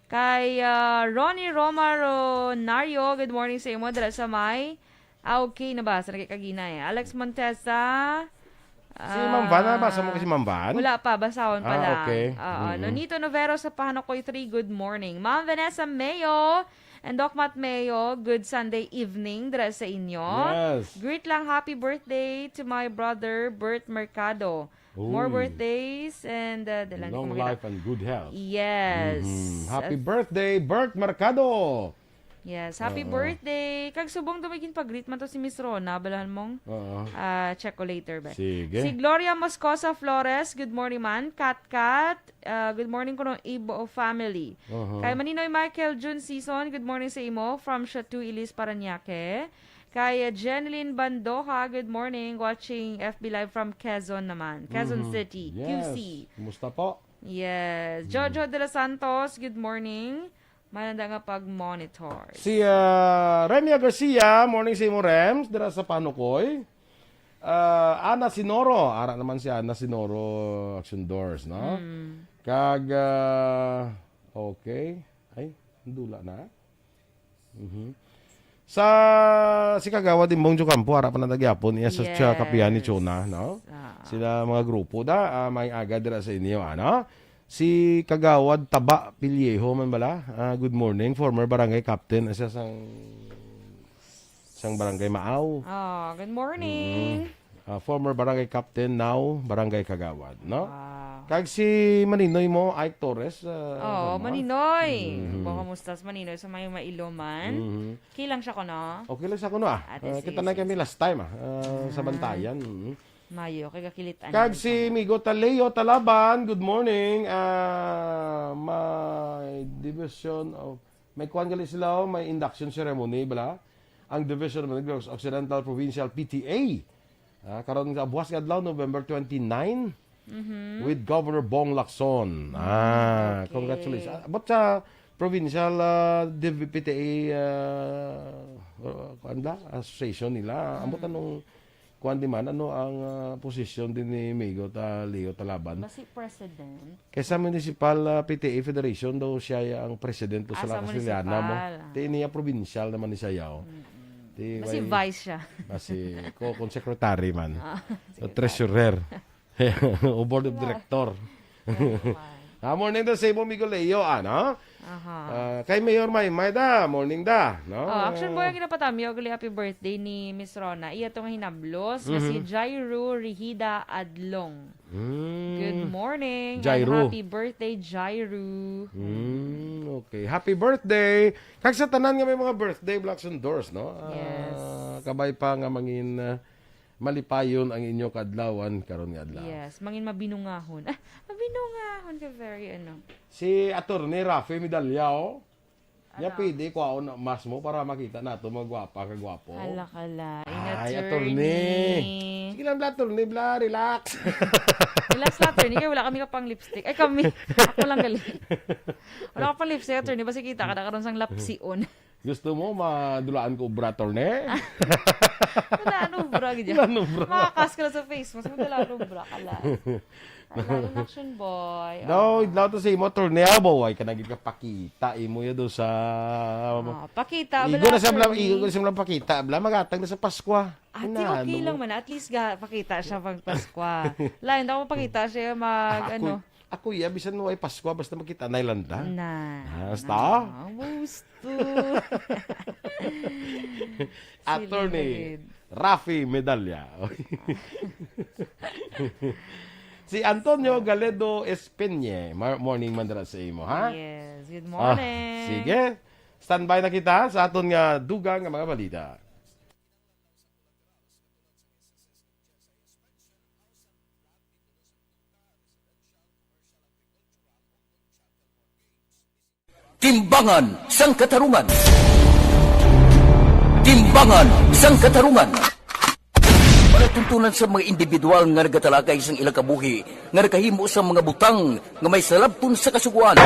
Kay ah, Ronnie Roma Ronario, good morning sa imo. Dala sa may. Ah, okay, nabasa na kay kagina eh. Alex Montesa. Si Ma'am Van, nabasa mo ko si Ma'am Van? Wala pa, basahon pa Ah, lang. Okay. Oo, Mm-mm. Nonito Novero sa Pahanokoy three, good morning. Ma'am Vanessa Mayo, And Doc Matt Mayo, good Sunday evening dira sa inyo. Yes. Greet lang, happy birthday to my brother, Bert Mercado. More Uy. birthdays and, uh, dalan Long ko makita. life and good health. Yes. Mhm. Happy Uh, birthday, Bert Mercado! Yes, happy Oo. birthday. Kag subong daw may ginpag-greet man to si Miss Rona, balahan mong, Oo. ah, check ko later ba. Sige. Si Gloria Moscosa Flores, good morning man. Kat Kat, ah, good morning kuno Ibo family. Aha. Kay Maninoy Michael June Season, good morning sa imo from Chateau Ilis, Parañaque. Kay, ah, Jeneline Bandoja, good morning, watching F B Live from Quezon naman. Quezon Mhm. City, Yes. Q C. Kumusta po? Yes. Mhm. Jojo de los Santos, good morning. Malanda nga pag-monitor. Si, ah, Remia Garcia, morning sa imo, Rems, dira sa Panukoy. Ah, Ana Sinoro, ara naman si Ana Sinoro, Action Doors, no? Mm. Kag, ah, okay. Ay, dula na. Mhm. Sa, si Kagawad Imbong Jocampo, ara pa na nagyapon, iya sa, sa Yes. kapihan ni Chona, no? Ah. Sila mga grupo da, ah, may aga dira sa inyo, ano? Si Kagawad Taba Pillejo man bala. Ah, good morning, former barangay captain. Siya sang, sang barangay Maaw. Ah, good morning. Mm. Ah, former barangay captain, now barangay kagawad, no? Wow. Kag si Maninoy mo, Ike Torres, ah, Oh, ano? Maninoy. Mhm. Bo, kumusta si Maninoy sa may mailoman? Mhm. Okay lang siya kuno? Okay lang siya kuno, ah. Ate Ah, kita Sis. na kami last time, ah. Ah, sa Ah. Bantayan. Mhm. Mayo, kay gakilit-an Kag lang si siya. Migo Taleo Talaban, good morning. Ah, may division of, may kuwan gali sila, oh, may induction ceremony, bala? Ang Division of Negros Occidental Provincial P T A. Ah, karon nga buwas nga adlaw, November twenty-nine, Mhm. with Governor Bong Lacson. Ah, Okay. congratulations. Ah, but sa provincial, ah, div-, P T A, ah, uh, kuwan ba? Association nila. Ambot Mm. anong kuwan di man, ano ang, ah, posisyon din ni Migo ta Leo Talaban? Basi president. Kay sa municipal, ah, P T A federation daw siya ang president sa Ah, sa Lakas Liliana mo. municipal, ah. Ti niya provincial naman ni siya, oh. Mm-mm. Ti Basi may vice siya. Basi ko, kung secretary man. Ah, O secretary. treasurer. O board of Wala. director. Wala naman. Ah, morning daw sa imo, Migo Leo, ano? Aha. Ah, kay Mayor Maymay da, morning da, no? Oh, action boy, ang ginapatamyo, gali happy birthday ni Miss Rona. Iya tong hinablos, nga si Mhm. Jairo Rihida Adlong. Mm. Good morning and Jairo. happy birthday, Jairo. Mm, okay. Happy birthday. Kag sa tanan nga may mga birthday, Blacks and Doors, no? Ah, Yes. kabay pa nga mangin, ah, malipayon ang inyo kaadlawan karon nga adlaw. Yes, mangin mabinungahon. Ah, mabinungahon ka, very ano. Si Attorney Rafi Medalla, oh. Nya Ano? pwede kwaon mas mo para makita nato mga gwapa ka gwapo. Hala ka la, Ay, attorney. attorney. Sige lang, bla, attorney, bla, relax. Relax lang, attorney, kay wala kami ka pang lipstick. Ay, kami. Ako lang gali. Wala ka pang lipstick, attorney. Basi kita ka na karon sang lapsion. Gusto mo madulaan ko obra, attorney? Wala, ano, bra, gid. Wala, ano, bra. Makakas ka lang sa face mo. Wala, ano, bra, kala. Wala, ano, action boy. Daw, Ah. idlaw to sa imo, attorney, ah, baway ka na gid ka pakita, imo ya do sa Ah, pakita, Igo wala, na siya, bla, attorney. igo na siya, bla, pakita, bla, magatag na sa Paskwa. Ate, okay Inano. lang man. At least ga, pakita siya pag Paskwa. Lain daw pakita siya mag, Ah, ako, ano. ako, ya, bisan mo ay Paskwa, basta makita na ilanda. Na. Ah, basta? Na, gusto. Attorney Silid. Rafi Medalla. Si Antonio Galedo Espeñe. Mar-, morning man dira sa imo, ha? Yes, good Ah, morning. sige. Standby na kita sa aton nga dugang nga mga balita. Timbangan sang Katarungan. Timbangan sang Katarungan. Palatuntunan sa mga individual nga nagatalakay sang ilang kabuhi nga nakahimo sa mga butang nga may salabton sa Kasugoan.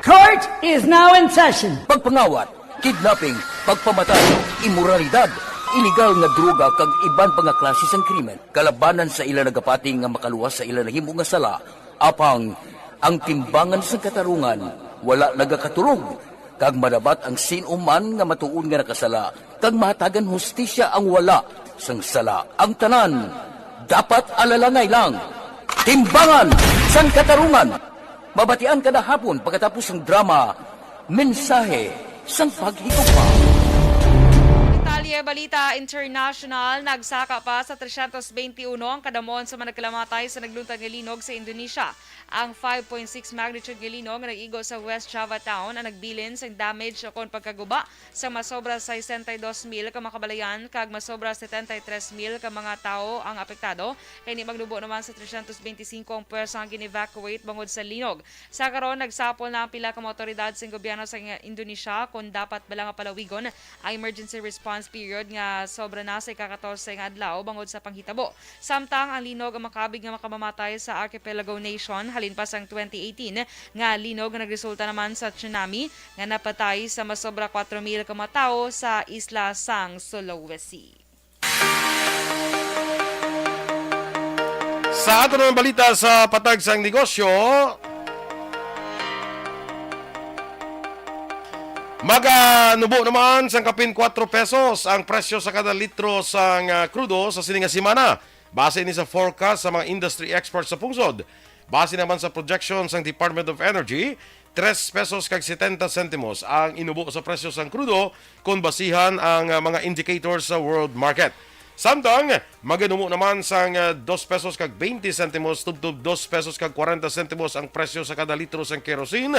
Court is now in session. Pagpangawat, kidnapping, pagpamatay, imoralidad, iligal nga droga kag iban pa nga klase sang krimen kalabanan sa ila nagapati nga makaluwas sa ila nahimo nga sala. Apang ang timbangan sang katarungan wala nagakaturog, kag madabat ang sin-o man nga matuod nga nakasala, kag mahatagan hustisya ang wala sang sala. Ang tanan dapat alalangay lang. Timbangan sang Katarungan. Mabatian kada hapon pagkatapos sang drama, Mensahe sang paghigugma. Detalye, balita international, nagsaka pa sa tresyentos benti uno ang kadamon sa mga nagkalamatay sa nagluntad nga linog sa Indonesia. Ang five point six magnitude nga linog nga nag-igo sa West Java Town ang nagbilin sang damage o kon pagkaguba sa masobra sesenta y dos mil ka mga kabalayan kag masobra setenta y tres mil ka mga tawo ang apektado. Kay ni magnubo naman sa tresyentos benti singko ang pwersa nga gin-evacuate bangod sa linog. Sa karon, nagsapol na ang pila ka mga awtoridad sa gobyerno sa Indonesia kung dapat bala nga palawigon ang emergency response period nga sobra na sa ika-katorse nga adlaw bangod sa panghitabo. Samtang ang linog ang makabig nga makamamatay sa archipelago nation halin pa sang twenty eighteen nga linog nga nagresulta naman sa tsunami nga napatay sa masobra kwatro mil ka mga tawo sa isla sang Sulawesi. Sa ato naman balita sa patag sang negosyo, maganubo naman sang kapin kuwatro pesos ang presyo sa kada litro sang, ah, krudo sa sini nga semana. Base ni sa forecast sa mga industry experts sa pungsod. Base naman sa projection sang Department of Energy, tres pesos kag setenta sentimos ang inubo sa presyo sang krudo kon basihan ang, ah, mga indicators sa world market. Samtang, maganubo naman sang, ah, dos pesos kag benti sentimos tubtob dos pesos kag kwarenta sentimos ang presyo sa kada litro sang kerosene,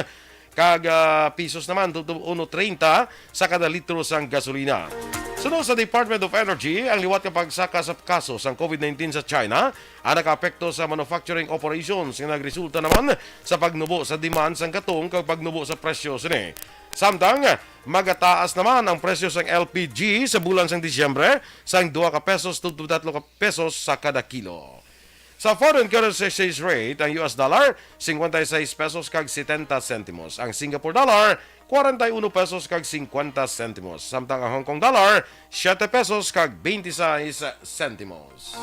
kag, ah, pisos naman tubtob uno treinta sa kada litro sang gasolina. Suno sa Department of Energy, ang liwat nga pagsaka sa kaso sang covid nineteen sa China ang nakaapekto sa manufacturing operations nga nagresulta naman sa pagnubo sa demand sang katong kag pagnubo sa presyo sini. Samtang, magataas naman ang presyo sang L P G sa bulan sang Disyembre sang dua ka pesos tubtob tatlo ka pesos sa kada kilo. Sa foreign currency exchange rate, ang U S dollar, cincuenta y seis pesos kag setenta sentimos. Ang Singapore dollar, cuarenta y uno pesos kag cincuenta sentimos. Samtang ang Hong Kong dollar, siete pesos kag veintiséis sentimos.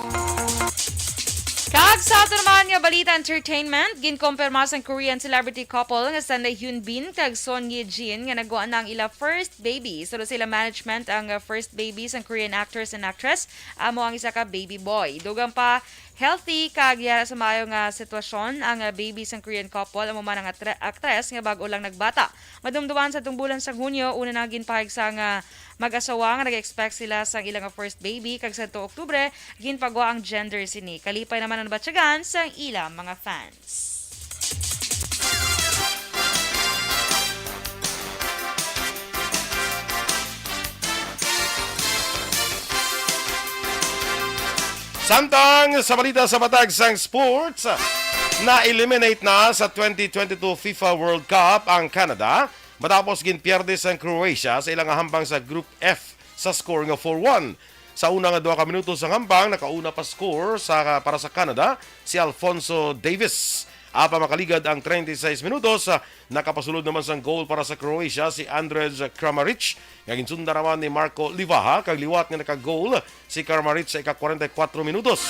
Kag sa ato naman nga balita entertainment, ginkompirma sang Korean celebrity couple nga sila Hyun Bin kag Son Ye Jin nga nagwa na ang ila first baby. Suno sa ila management, ang, uh, first baby sang Korean actors and actress amo ang isa ka baby boy. Dugang pa, healthy kag yara sa maayo nga sitwasyon ang, uh, baby sang Korean couple, amo man ang atre-, aktres nga bag-o lang nagbata. Madumduman sa tungbulan sang Hunyo, una na ginpahayag sang, uh, mag-asawa nga nag-expect sila sang ila nga first baby, kag sa Oktubre, ginpagwa ang gender sini. Kalipay naman ang batyagan sang ila mga fans. Samtang sa balita sa matag sang sports, na-eliminate na sa twenty twenty-two FIFA World Cup ang Canada matapos ginpierde sang Croatia sa ilang hampang sa Group F sa score nga four one. Sa una nga duha ka minuto sa hampang, nakauna pa score sa, para sa Canada si Alphonso Davies. Apan makaligad ang treinta y seis minutos, ah, nakapasulod naman sang goal para sa Croatia si Andrej Kramaric, nga ginsunda naman ni Marko Livaja, kag liwat nga naka-goal si Kramaric sa ika-kwarenta y kuwatro minutos.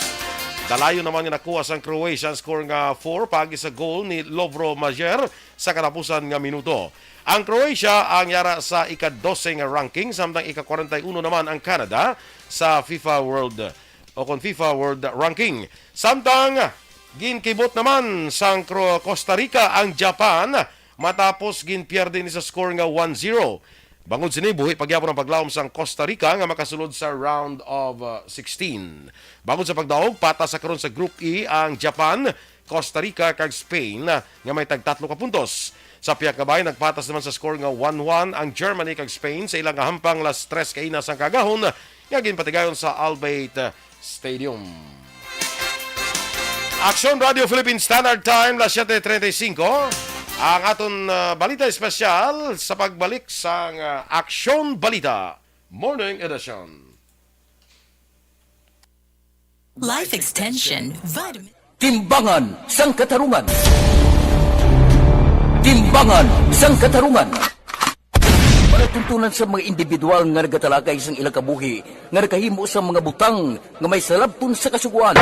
Dalayon naman nga nakuha sang Croatia ang score nga four paagi sa goal ni Lovro Majer sa katapusan nga minuto. Ang Croatia ang yara sa ika-dose nga ranking, samtang ika-kwarenta y uno naman ang Canada sa FIFA World, o kon FIFA World Ranking. Samtang ginkibot naman sang Cro-, Costa Rica ang Japan matapos ginpierde ni sa score nga one zero. Bangod sini, buhi pa gyapon ang paglaom sang Costa Rica nga makasulod sa round of, uh, sixteen. Bangod sa pagdaog, patas sa karon sa Group E ang Japan, Costa Rica, kag Spain, uh, nga may tagtatlo ka puntos. Sa pihak nga bahin, nagpatas naman sa score nga one one ang Germany kag Spain sa ilang hampang las tres kaina sang kaagahon nga ginpatigayon sa Albeit Stadium. Aksyon Radio Philippine Standard Time, las siete treinta y cinco. Ang aton, ah, balita espesyal sa pagbalik sang, ah, Aksyon Balita Morning Edition. Life Extension Vitamin. Timbangan sang Katarungan. Timbangan sang Katarungan. Palatuntunan sa mga individual nga nagatalakay sang ila kabuhi nga nakahimo sa mga butang nga may salabton sa Kasugoan.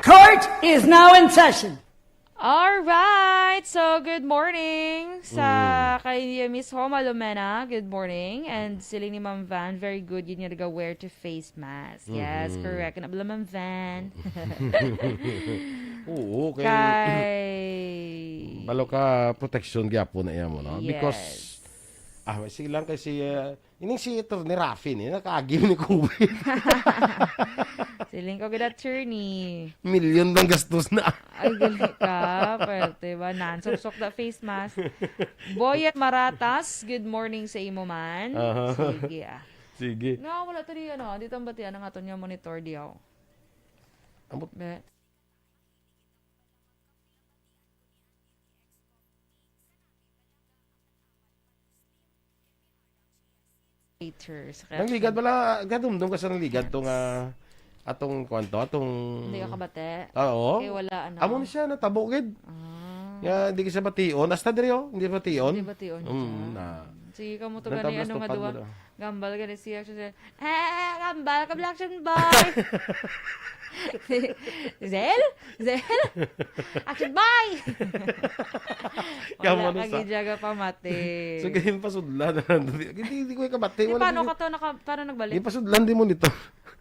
Court is now in session. All right. So, good morning sa Mm. kay Miss Homa Lumena. Good morning. And sila ni Ma'am Van, very good yun nga naga-wear to face mask. Yes, Mhm. correct. Ano bala, Ma'am Van? Oo, kay Kay balo ka protection gyapon na iya mo, no? Because Yes. Ah, sige lang kay si, ah, ining si Attorney Rafi ni, nakaagi ni COVID. Siling ko gid, attorney. Milyon lang gastos na. Ay, gali ka. Pwerte ba? Nan, suksok na face mask. Boyet Maratas, good morning sa imo man. Aha. Sige, ah. Sige. No, wala to di, ano, di tambatian ang aton nga monitor diyaw. Ambot. Be. Haters. Nang ligad pala, gadumdum ka sa nang ligad to nga atong kwan to, atong Hindi ka kabate. Ah, oo. Kay wala, ano. Amo na siya, natabo gid. Ah. Nga, hindi ka siya bation. Hasta diri, oh, hindi bation. Hindi bation Mm, siya. na. Sige ka mo to Nang gani, tablas ano nga tupad duwa. mo na. Gambal gani siya. Siya siya, eh, gambal ka, Black Action Boy. Zel? Zel? Action Boy! Kamo Wala na ka sa- gidya ka pamati. So, ganyan pasudlan na lang. Hindi, hindi ko ikabati. Di, Wala paano gid- ka to? Naka, paano nagbalik? Hindi pasudlan, di mo nito.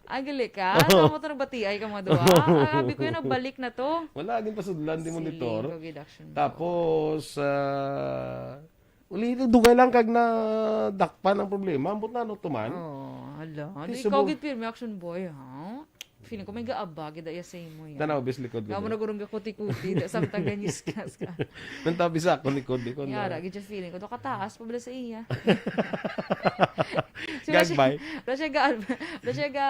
Ah, gali ka? Sa mo to nagbatiay ka mga duwa? Ah, abi ko yung nagbalik na to. Wala, din pasudlan, di mo Siling nito. ko gid, action boy. Tapos, ah, uli, dugay lang kag nadakpan ang problema. Ambot na ano to man. Oh, hala. Di Di subong- ikaw gid pirmi, action boy, ha? Feeling ko may gaaba gid iya sa imo yan. Tanaw, bis likod ko. Nga mo nagurong gakuti-kuti, da samtang ganyiskas ka. Nang tabi sa akong likod, di ko na. Yara, gid siya feeling ko. Do kataas pa bala sa iya. So, wala siya- Gagbay. Wala siya ga, wala siya ga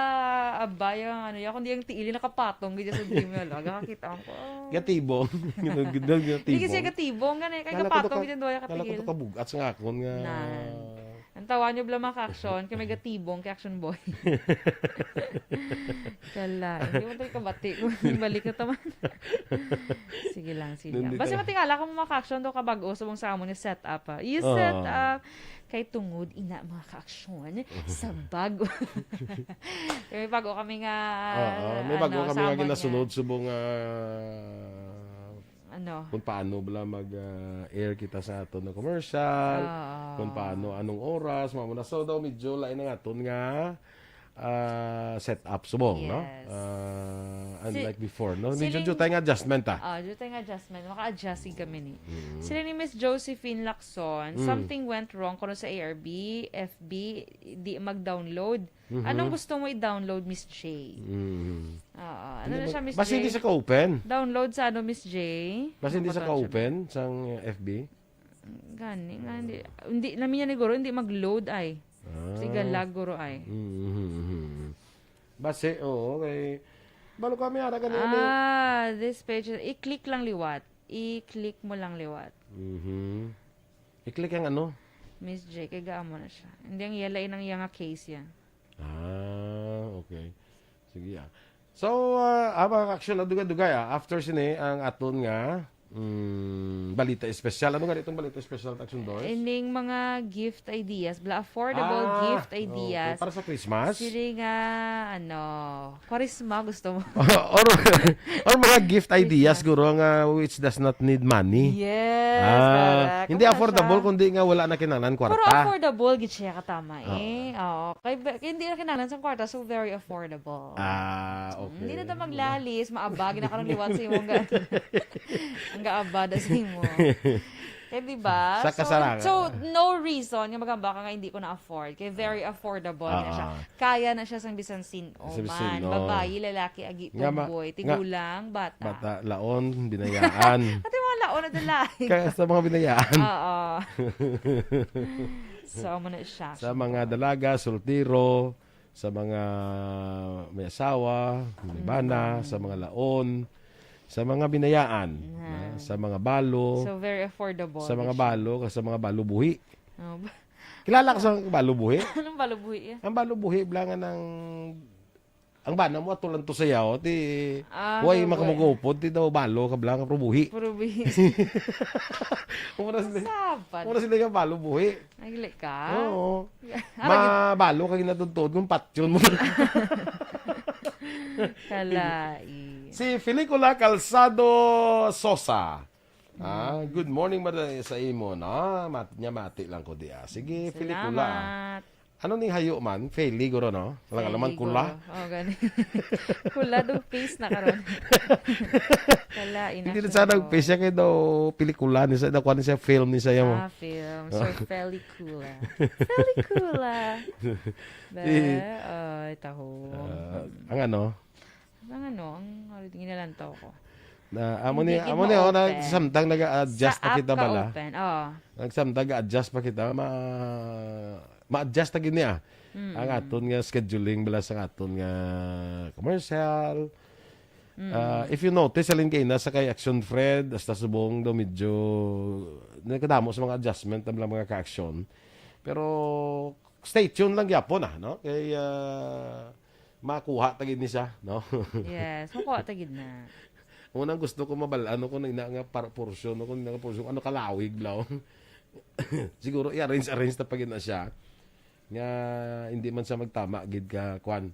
abay ang ano, ya kundi ang tiili nakapatong gid sa dream, wala gakakita ko. Gatibong. Gatibong. Hindi kasi gatibong gani kay Kala ko kapatong to ka- gid ang duwa Kala ko katigil. to kabugat sa akon nga. Nan. Ang tawa niyo bala mga ka-action, kay may gatibong kay action boy. Kala, hindi mo tayo kabati. Balik na taman. Sige lang, sige lang. Nandito Basta na. Matingala ka mo mga ka-action do kabag-o subong sa amon nga setup, ah. You Ah. set up kay tungod ina mga ka-action sa bago. Kay may bago kami nga Oo, may bago ano, kami sa nga amon ginasunod nga. Subong nga Ano? Kung paano bala mag ah, air kita sa aton na commercial, Ah. Kung paano, anong oras, mamo na. So daw medyo lain ang aton nga ah, setup subong, no? Yes. Ah, Si- unlike before, no? Medyo siling- due tayo nga adjustment, ah. Ah, dito nga adjustment. Maka-adjust si kami ni. Mm. Sila ni Miss Josephine Lacson, Mm. something went wrong kuno sa A R B, F B, di mag-download. Mhm. Anong gusto mo i-download, Miss J? Mm. Oo. Ano na siya, Miss Basta hindi J? Siya ka-open. Download sa ano, Miss J? Basta hindi Ano siya pa to, ka-open sang F B. Gani nga, hindi. Hindi, namin niya ni Guro, hindi mag-load ay. Ah. Sige, lag Guro ay. Mm, mm, mm, mm. Base, oo, kay balo kami ara ganyan eh. Ah, this page. I-click lang liwat. I-click mo lang liwat. Mhm. I-click ang ano? Miss J, kay gaamo na siya. Hindi ang yala, inang iya nga case yan. Ah, okay. Sige ah. So, ah, ah, mga action na dugay-dugay ah. After sini ang aton nga mm, balita espesyal. Ano gani itong balita espesyal, Action Boys? Ining mga gift ideas, bla affordable Ah, gift okay. ideas. Para sa Christmas? Sili nga, ano, kwarisma gusto mo. or, or mga gift ideas, Christmas. Guro, nga which does not need money. Yes, Ah, correct. hindi Ano affordable siya? kundi nga wala na kinahanglan Pero kwarta. Affordable gid siya katama eh. Oo. Kay, kay hindi na kinahanglan sa kwarta, so very affordable. Ah, okay. Hindi na ta maglalis, maabag na karong liwat sa imong ga-, ang gaabada sa imo. Kaya di ba? Sa So, kasarangan. So, no reason nga magamba ka nga hindi ko na-afford. Kaya very affordable na siya. Ah. Kaya na siya sang bisan sin-o Sa bisan man. sin-o. Babayi, lalaki, agi, Nga ma- tomboy, nga- tigulang, bata. Bata, laon, binayaan. Ate mga laon na dala. Kaya sa mga binayaan. Oo. So, amo na siya. Sa mga dalaga, soltero, sa mga may asawa, may bana, sa mga laon, sa mga binayaan, Ah. na, sa mga balo, So, very affordable. sa mga siya. Balo, sa mga balo buhi. Oh, ba- Kilala ka sa balo buhi? Anong balo buhi yan? Ang balo buhi, blangan ng ang bana mo ato lang to sayaw, ti Ah, way balo buhi. Makamugupod, ti daw balo ka blangan, pero buhi. Puro buhi. Mura sila, Saban. mura sila nga balo buhi. Nagli ka? Oo. Arang- Mabalo ka ginatudtuod kung patyon mo. Kalai. Si Felicula Calzado Sosa. Ah, good morning mada sa imo na. Mat niya mati lang ko di ah. Sige, Felicula. Salamat. Ano ning hayo man? Feli, guro, no? Wala ka Feli, naman kula. Guro. Oh, gani. Kula do face na karon. Kala, Hindi na inaction sana ko. Face siya kay daw pelikula ni sa, nakuha ni siya, film ni sa mo. Ah, film. So, Oh. Feli Kula. Feli Kula. Ba? Si Ay, taho. Ah, ang ano? Ang ano, ang ano, ginalantaw ko. Na, amo Hindi ni, gid amo ni, oh, na, ma-open. Samtang nag-a-adjust Sa pa app kita ka bala. Open, oo. Nag-, samtang nag-a-adjust pa kita, ma-, ma-adjust ta gid niya. Mm. Ang aton nga scheduling bala sa aton nga commercial. Mm. Ah, if you notice, halin kay na sa kay Action Fred, hasta subong daw medyo nagkadamo sa mga adjustment ang mga ka-action. Pero stay tuned lang gyapon, ah, no? Kay, ah, makuha ta gid ni siya, no? Yes, makuha ta gid na. Unang gusto ko mabal-an, ano, kung ina nga par-, portion, no, kung ina nga portion, ano, kalawig, blaw. Siguro i-arrange-arrange ta pa gid na siya. Nga hindi man siya magtama gid ka, kwan.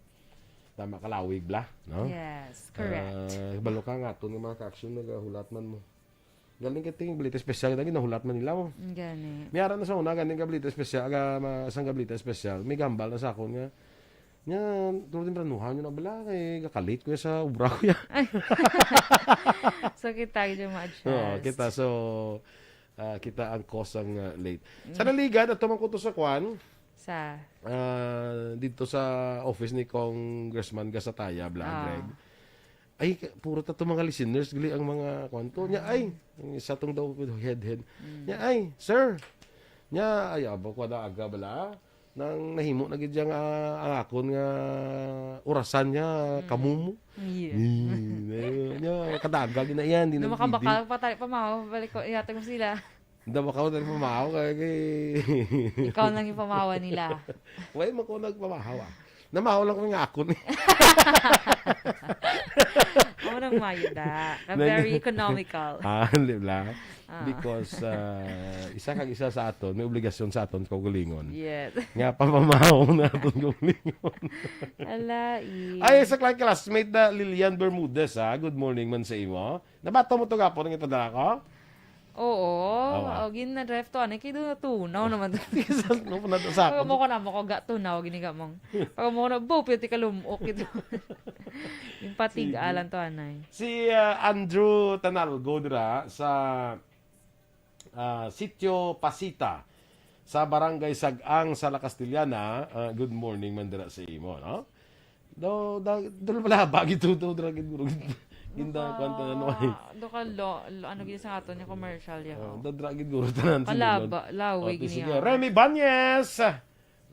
Tama, kalawig, bla, no? Yes, correct. Ah, balo ka nga, aton nga mga ka-action, nagahulat man mo. Galing ka ting balita espesyal, kita ginahulat man nila mo. Gani. May ara na sa una, galing ka balita espesyal, aga, ma-, sang ka balita espesyal, may gambal na sa akon nga, nga, tulo din ranuhan yun na bala, kay gakalit ko sa obra ko yan. Ay. So, kita gid yung ma-adjust. Oo, kita. So, ah, kita ang cause ang, ah, late. Sa Mm. Naligan, at tumangko to sa kwan, Sa? ah, dito sa office ni Congressman Gasataya, bla, Ah. Greg. Ay, ka-, puro ta to mga listeners, gali ang mga kwan to. Nya, ay, ang isa tong daw, head, head. Mm. Nya, ay, sir. Nya, ay, abo ko na aga bala. Nang nahimo na gid siya nga, ang akon nga orasan niya, Mm. kamumo. Yeah. Ni, ni, nya, kadaga gid na yan, di Nung na makabakal pwede. Pa tayo, pamahaw, balik ko, ihatag mo sila. Daw baka ako tayo pamahaw, kaya kay Ikaw lang yung pamahawa nila. Why mo ko nagpamahaw, ah? Namahaw lang ko nga akon, eh. Amo nang mayo, da. Ka Nag- very economical. Ah, di ba? Ah. Because, ah, isa kag isa sa aton, may obligasyon sa aton kaugalingon. Yes. Nga, papamahaw na aton kaugalingon. Ala, eh. Ay, sa kla-, classmate na Lilian Bermudez, ha? Good morning man sa imo. Nabato mo to gapon ang ipadala ko? Oo. Awa. Oh, gin na drive to, ano, kay doon natunaw naman to. Sa, no, na, sa Pag ako. Mo ko na, mo ko ga tunaw, gini ka mong. Pag mo ko na, bo, pwede ka lumok ito. Yung patig Sige. Alan to, anay. Si, ah, Andrew Tanalgo dira sa, ah, Sitio Pasita, sa Barangay Sag-ang sa La Castellana. Ah, good morning man dira sa imo, no? Do, da, dul-, wala ba? Gito, do, dra-, gid, guro, gid. Ginda, Baka kwan, tanan, no, ay. Do ka lo-, lo-, ano, gid sa aton yung commercial, ya, Oh, oh. Da, dra-, gid, guro, tanan, Kalaba, sinulod. Lawi, Oh, gini, sige. Ah. Remy Banyes!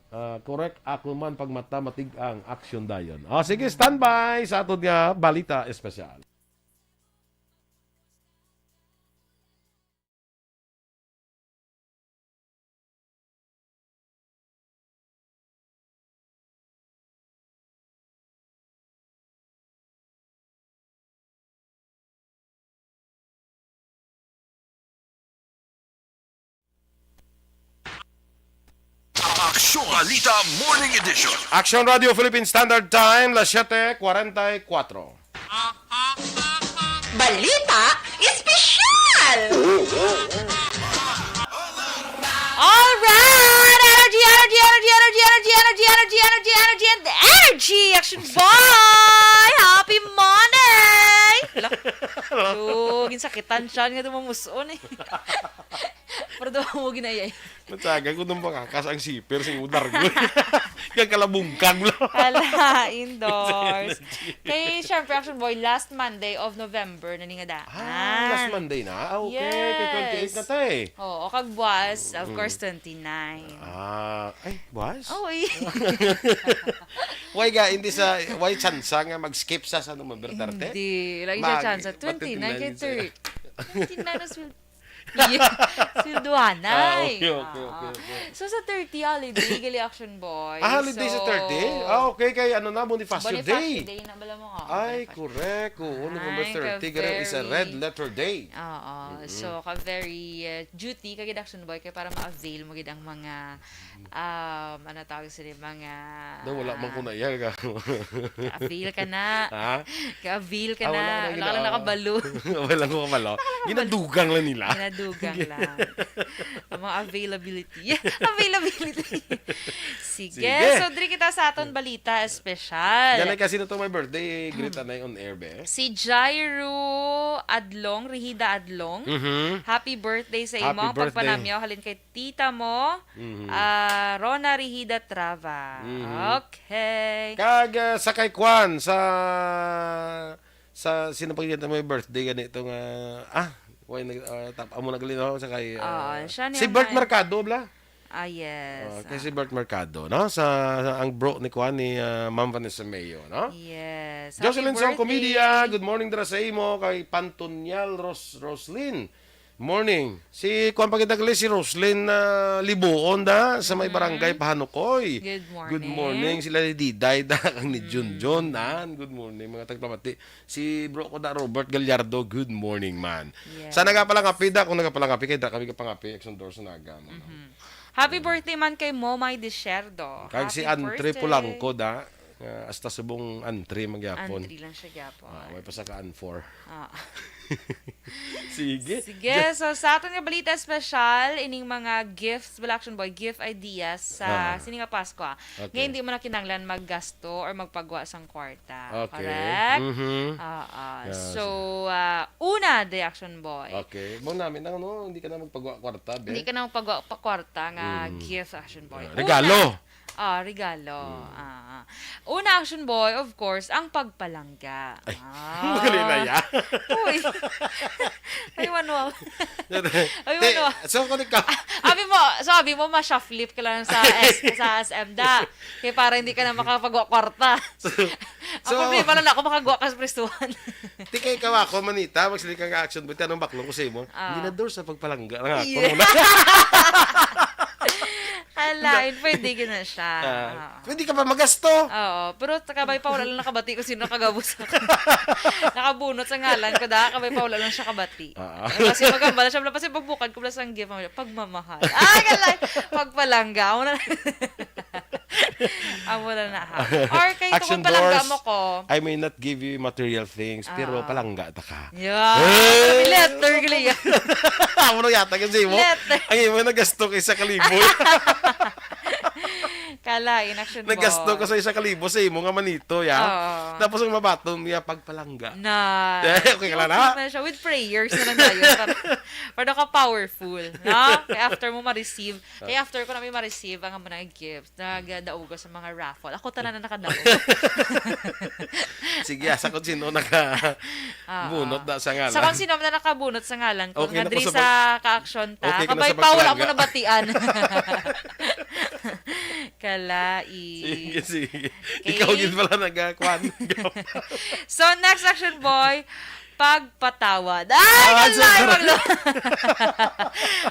Ah, correct, ako man pagmata matig ang aksyon dayon. Oh, sige, standby sa aton nga balita espesyal. Aksyon Balita Morning Edition. Aksyon Radio Philippine Standard Time, las siete cuarenta y cuatro. Balita Espesyal! Alright! Energy, energy, energy, energy, energy, energy, energy, energy, energy, and energy, Action Boy! Happy Monday! Hala. Yo, ginsakitan siya nga dumamuson eh. Pero daw mo ginayay. Natsaga ko nung makakas ang siper sa imo dargo. Kag kalabungkag lang. Hala, indoors. Kay, syempre, Action Boy, last Monday of November na ni nga daan. Ah, last Monday na? Ah, okay. Kay twenty-eight na Yes. ta eh. Oo, kag buwas, of Mm. course, twenty-nine. Ah, ay, buwas? Oo, eh. Why ga, hindi sa, why chance nga mag-skip sa, sa November thirty? Hindi. Lagi siya Mag-, chance. Twenty-nine kay twenty-nine sa thirty. Twenty-nine as well. Yes. Sweldohan, Ah, ay. okay, okay, Ah. okay, okay. So, sa thirty holiday, gali Action Boy. Ah, holiday sa So, thirty? Ah, okay. Kay ano na, Bonifacio Bonifacio Day. Day na bala mo, ah, Ay, Bonifacio. correct. Oo, November Ay, thirty, ka gani is a red very letter day. Oo. Mm-mm. So, ka very, uh, duty ka gid, Action Boy, kay para ma-avail mo gid ang mga, um, ano tawag sila, mga Daw wala man ko na iya, ka. Ka-avail ka na. Ha? Ka-avail ka Ah, wala na. ka na Wala ka lang gina-, nakabalo. Wala ko kabalo. Wala ka kabalo. Ginadugang lang nila. Gina-, Dugang lang. Ang mga availability. Availability. Sige. Sige. So, diri kita sa aton balita espesyal. Ganay kasi na to may birthday, greet anay on air, be. Si Jairo Adlong, Rihida Adlong. Mhm. Happy birthday sa Happy imo. Ang birthday. Pagpanamyaw halin kay tita mo, Mhm. ah, Rona Rihida Trava. Mhm. Okay. Kag, ah, sa kay Kwan, sa, sa, sino pa gyud may birthday ganito nga, ah, why nag-, ah, tap-, amo na gali, no? Sa kay, ah, Oo, siya si niya Bert man. Mercado, bla? Ah, yes. Ah, kay si Ah. Bert Mercado, no? Sa, sa ang bro ni Kwan, ni, ah, Ma'am Vanessa Mayo, no? Yes. Jocelyn Happy Song Comedia, birthday. Good morning dira sa imo, kay Pantonial Ros-, Roslyn. Morning. Si Kwan pa kita gali, si Roslyn, ah, Libuon da, sa may Mm. barangay Pahanukoy. Good Good morning. morning. Sila ni Diday da, kag ni Mm. Junjun, nan. Good morning, mga tagpamati. Si bro ko da, Robert Gallardo, good morning, man. Yes. Sa nagapalangapi da, kung nagapalangapi, kay da kami kapangapi, Action Doors Naga, mo, no? Mhm. Happy Mm. birthday man kay Momay Desierdo. Kag si Happy Antre birthday. Pulangko da, nga hasta subong Antre magyapon. Antre lang siya gyapon. Ah, may pa sa ka Anfor. Ah. Sige. Sige, so sa aton nga balita espesyal, ining mga gifts, bala, Action Boy, gift ideas sa Ah. sini nga Pasko, ah. Okay. Nga hindi mo na kinahanglan maggasto or magpagwa sang kwarta. Okay. Correct? Mhm. Oo. Yeah, So, sige. ah, una, the Action Boy. Okay. Mo namin ang ano, hindi ka na magpagwa kwarta, be. Hindi ka na magpagwa pa kwarta nga Mm. gift, Action Boy. Ah, Una, regalo. Ah, regalo. Mm. Ah. Una, Action Boy, of course, ang pagpalangga. Ay, Ah. magaling na yan. Uy. Ay, wano. Ay, Te, wano. so, kung ikaw Abi mo, so, abi mo, ma-shoplift ka lang sa S-, sa S M da. Kaya para hindi ka na makapagwa kwarta. So, Ang so, problema lang ako, makagwa ka sa pristuhan. Ti kay kawa ko, manita, magsili ka nga Action Boy, tanong baklong ko sa imo. Ah. Hindi na door sa pagpalangga lang ako. Yeah. Muna. Kalain, pwede ka na siya. Ah, Oo. pwede ka pa magasto. Oo, pero kabay pa, wala lang nakabati kung sino nakagabos. Nakabunot sa ngalan ko, da, kabay pa, wala lang siya kabati. Ah. Kasi magambala siya, kasi pagbukad ko, plus ang gift, ang pagmamahal. Ah, kalain, pagpalangga. Amo na. Amo na na, ha. Or kay Action tungod palangga Doors, mo ko. I may not give you material things, pero Ah. palangga ta ka. Yeah. Eh! May letter, gali yan. Amo na yata kasi mo. Letter. Ang imo nagasto kay sa kalibo. Kalain, Action Nagasto Boy. ka sa isa ka libo sa imo nga manito, ya. Oo. Tapos ang mabaton niya, pagpalangga. Na. Eh, okay ka lang, ha? Okay na siya. With prayers na lang tayo. Para, para ka powerful, no? Kaya after mo ma-receive, kaya after ko na may ma-receive, ang mga gift, nagdaugo sa mga raffle. Ako tanan na nakadaog. Sige, asa kung sino naka Ah, bunot ah. na sa ngalan. Sa kung sino na nakabunot sa ngalan ko, Okay nga na po diri sa sa pag-, ka-action ta. Okay ka na Kabay sa pa, wala mo pagpalangga. nabatian. Kalai. Sige, sige. Okay. Ikaw gid pala nagakwan. So, next, Action Boy, pagpatawad. Ay, Ah, kalay! sorry. Maglu-,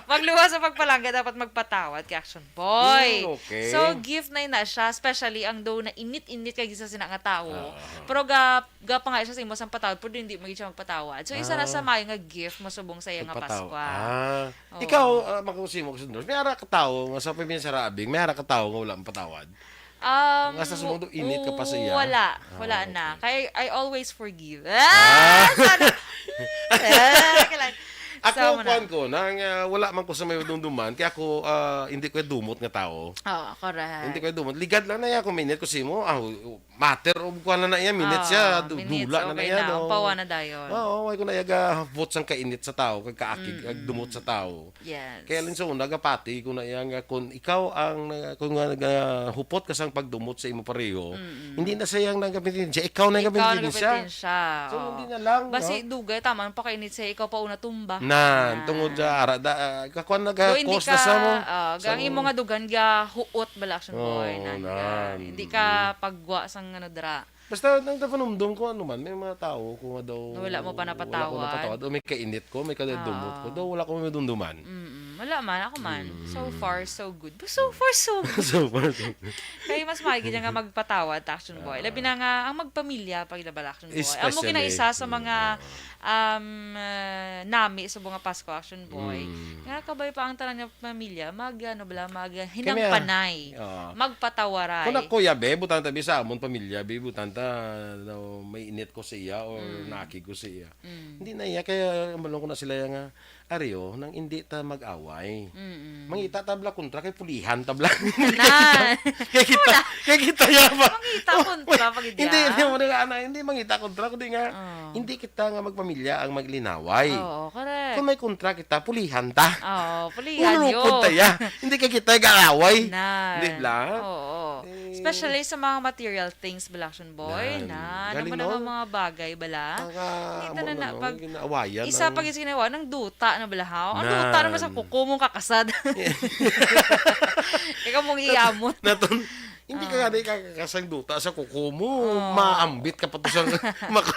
magluwas sa pagpalangga, dapat magpatawad kay Action Boy. Mm, okay. So, gift na yun na siya, especially ang daw na init-init kay gisa sina nga tawo. Ah. Pero ga-, gapangay siya sa imo sang patawad, pero hindi mo gid siya magpatawad. So, isa na Ah. sa maayo nga gift mo subong sa iya nga Magpataw-, Paskwa. ah. Oo. Ikaw, ah, makusi mo, Action Doors, may ara ka tawo nga sa paminsara abing, may ara ka tawo nga wala mapatawad? Um, Nga sa sumundo, init ka pa sa iya? wala. Ah, Wala na. okay. Kay I always forgive. Ah! Ah! Sana. Ah, kailan? Ako, Sama na. kuwan ko, nang, ah, wala man ko sa may dumduman, kaya ako, ah, hindi ko dumot nga tao. Oo, correct. Hindi ko dumot. Ligad lang na iya, kung minute ko simo, ah, matter of kuwan na na iya, minute Oo, siya, du-, minutes, dula na na okay iya, na. Ang no? pawa na dayon. Oo, why ko na iya gahapot sang kainit sa tao, kag kaakig, Mm-mm. kag dumot sa tao. Yes. Kaya lang sa una, gapati ko na iya nga kung ikaw ang, ah, kung nga nagahupot ka sang pagdumot sa imo pareho, Mm-mm. hindi na siya ang nagapintin siya, ikaw na ang Ikaw ang gapintin siya. nagapintin siya, So, oo. hindi na lang, Basi no? dugay, tama, ang pakainit siya, ikaw pa una tumba. Nan, Na. tungod sa ara, da, ah, kakuan Go, hindi nagakos na ka, sa mo. ah, Sa ang mo. imo nga dugan, gahuot bala, Action Boy, Oo, nan, ga-, nan. hindi ka Mm. pagwa sang ano dira. Basta, nang tapanumdum ko, ano man, may mga tao ko nga daw Nga wala mo pa wala ko napatawad. napatawad. O may kainit ko, may kadumot ko. Ah. Daw wala ko may dumduman. Mm-mm. Wala man, ako man. So Mm. far, so good. So far, so good. So far, so good. Kay mas maayo gid nga magpatawad, Action Boy. Labi Ah. na nga, ang magpamilya, pag labal, Action Boy. Amo Especially. Kinaisa sa mga, Ah. um, ah, nami sa mga Pasko, Action Boy. Mm. Nga kabay pa ang tanan nga pamilya, mag, ano bala, mag, ah, Kami, ah, hinangpanay. ah. Magpatawaray. Kung ako, ya, be, butang ta, be, sa amon pamilya, be, butang ta, no, may init ko sa iya or Mm. nakig ko sa iya. Mm. Hindi na iya, kaya malungkot na sila nga, Ari, oh, nang hindi ta mag-away. Mm-mm. Mangita ta bala kontra kay pulihan ta bala. Na. Kay kita, Wala. kay kita ya ba? Mangita kontra pag Hindi, idya. hindi mo na ana, hindi mangita kontra, kundi nga, Oh. hindi kita nga magpamilya ang maglinaway. Oo, correct. Kung may kontra kita, pulihan ta. Oo, pulihan Ululupod yun. ta ya. Hindi kay kita nag-away. Na. Di ba? Oo. Eh. Especially sa mga material things, bala, Action Boy, Nan. na, Galing, namo na no? nga mga bagay, bala. Ang, ah, Dito amo na na, na, no? pag Ginaawayan isa ang pag ginawa, nang duta na bala, ha? Ang duta naman sa Nan. kuko mo kakasad. Ikaw mong iamon. Naton, hindi ka Ah. gani kakakasang duta sa kuko mo. Oh. Maambit ka pa to sa mak-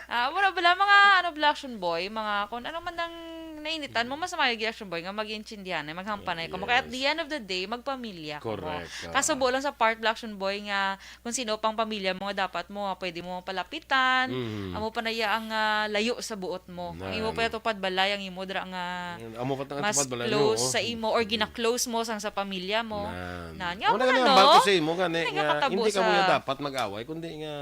Ah, wala bala, mga, ano, bala, Action Boy, mga kung ano man ang nainitan mo, mas maayo gid, Action Boy, nga mag-intindihan, eh, maghampanay ka mo. Kaya at Yes. the end of the day, magpamilya ka mo. Correct, ah. Kaso buo lang sa part, bala, Action Boy, nga kung sino pang pamilya mo nga dapat mo, nga pwede mo palapitan, Mm. amo pa na iya ang, ah, layo sa buot mo. Ang imo Nan. pa tupad balay, ang imo dira nga Amo pa ta nga mas tupad balay, close no? sa imo or Mm. gina-close mo sang sa pamilya mo. Nan. Nan. Nga Una mo nga na, nambal ko no? sa imo gani Hindi nga nga, katabo hindi ka mo sa nga dapat mag-away, kundi nga,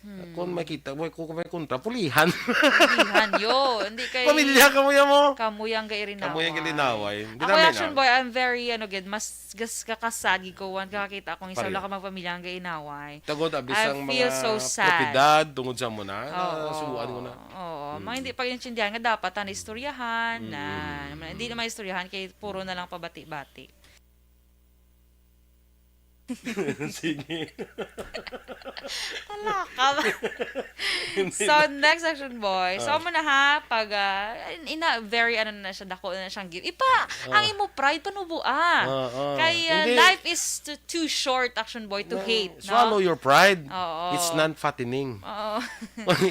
Hmm. kung makita mo, kung may kontra, pulihan. Pulihan, yo. Hindi kay Pamilya ka mo yan mo. Kamu yang gairinaway. Kamu yang gairinaway. Hindi Ako, namin Action ah. Boy, I'm very, ano, gid, mas gas kakasad gid ko, wan kakakita kung isa Pareho. lang ka magpamilya ang gainaway. Tagod, abis I ang feel mga so sad. propiedad tungod sa mo na, Oo. nasubuan ko na. Oo. Mm. Mga hindi pag-intindihan nga dapat, ah, naistoryahan, Mm. na, naman, hindi na maistoryahan, kay puro na lang pabati-bati. Sige. Wala ka ba? Hindi So, na. next, Action Boy. So, Ah. amo na ha, pag, ah, in, ina, very, ano na siya, dako na siyang gift. Ipa, Ah. ang imo pride, panubo, ah. Ah, ah. Kay, ah, Hindi. life is too, too short, Action Boy, to Na, hate, no? swallow your pride. Oo. It's non-fattening. Oo.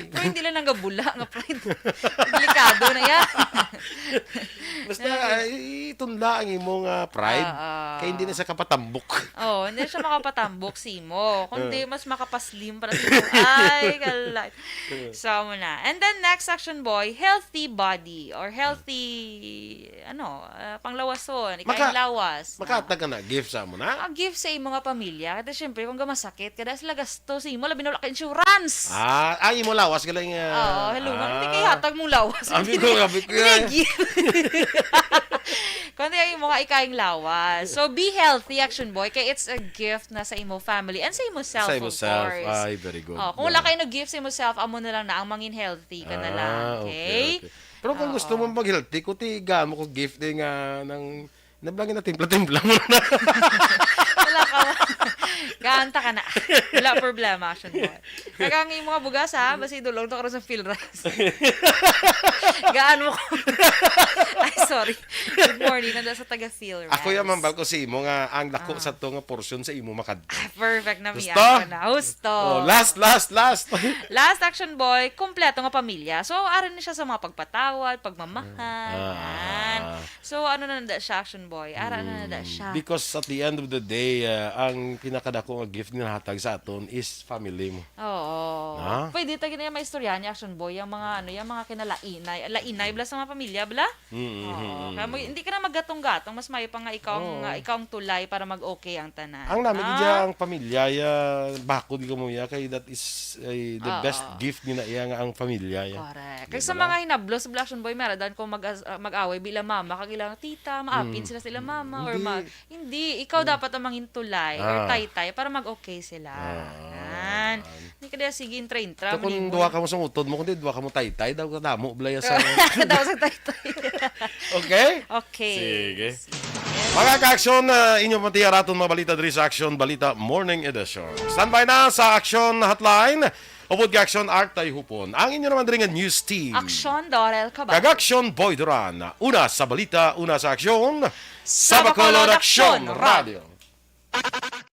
Pero hindi lang nanggabula nga pride. Delikado na yan. Basta, Okay. ay, itunla ang imong, ah, pride. Ah, ah. Kay hindi na siya kapatambok. Oh, hindi siya makapatambok sa imo. Kundi Ah. mas makapaslim para sa imo. Ay, kalay. Ah. So, amo na. And then, next, Action Boy, healthy body or healthy, ano, ah, panglawason, Maka-, ikayang lawas. Ah. makatag ka na, gift sa amo na? Ah, gift sa imo nga pamilya. Kasi syempre, kung gamasakit, kada sila gasto sa imo, labi na wala ka insurance. Ah, ay, imo lawas ka lang, ah, Oo, hello, ma'am. Hindi ah. kayo hatag mong lawas. Abi ko, abi ko, Hindi ay. gift. Kundi ang imo nga ikayang lawas. So, be healthy, Action Boy, kay it's a gift na sa imo family and sa imo self, Sa imo of self. course. Ay, very good. Oh, kung wala Yeah. kayo nag-gift sa imo self, amo na lang na ang mangin healthy ka na Ah, lang, okay, okay? okay. Pero kung gusto Oo. mo mag-healthy, kuti, gaan mo ko gift din nga ng, nablangin na timpla-timpla mo na. Wala ka. Ganta ka na. Wala problema, Action Boy. Kag ang imo nga bugas, ha? Basi dulong to karon sa Philras. Gaan mo ko. Ay, sorry. Good morning, nanda sa taga Philras. Ako yung mambal ko sa imo nga ang lako Ah. sa to nga portion sa imo makad. Ah, perfect na Gusto? miyaon na. Gusto. Oh, last, last, last. Last, Action Boy, kompleto nga pamilya. So, aron ni siya sa mga pagpatawad, pagmamahal. Ah. Yan. So, ano na nanda siya, Action Boy? Ara na nanda Mm. siya. Because at the end of the day, ah, ang pinakadako nga gift nga nahatag sa aton is family mo. Oo. Ha? Pwede ta gina maistoryahan ni Action Boy, yung mga, ano, yung mga kinalainay. Lainay bala sa mga pamilya, bala? Mm, Oo. mm, Kaya mo, mm. hindi ka na maggatong-gatong, mas maayo pa nga ikaw ang, Oo. nga ikaw ang tulay para mag-okay ang tanan. Ang namin Ah. dyan, ang pamilya, ya, bakod ka mo, ya, kay that is, ay, the Oo. best gift nila, ya, nga ang pamilya, ya. Correct. Di Kay sa ba? mga hinablos, bala, Action Boy, maradan kung mag-, ah, mag-away, bila mama, kag ilang tita, maapin Mm. sila sa ilang mama, or Hindi. ma-, hindi, ikaw Mm. dapat ang mangintulay, or Ah. taytay, para mag-okay sila. Ah. Yan. Hindi ka diya, sige, intra-intra, So, kung maniboy. duha ka mo sa utod mo, kundi duha ka mo taytay, daw ka damo, bala, ya, sa Daw sa taytay. Okay? Okay. Sige. Sige. Mga ka-aksyon, ah, inyo pati araton mga balita diri sa Aksyon Balita Morning Edition. Standby na sa Aksyon Hotline. Upod ka Aksyon Art Tayhupon. Ang inyo naman diri nga news team. Aksyon Dorel Cabal. Kag Aksyon Boy Duran. Una sa balita, una sa aksyon. Sa Sa Bacolod Bacolod Aksyon Aksyon Radio. Radio.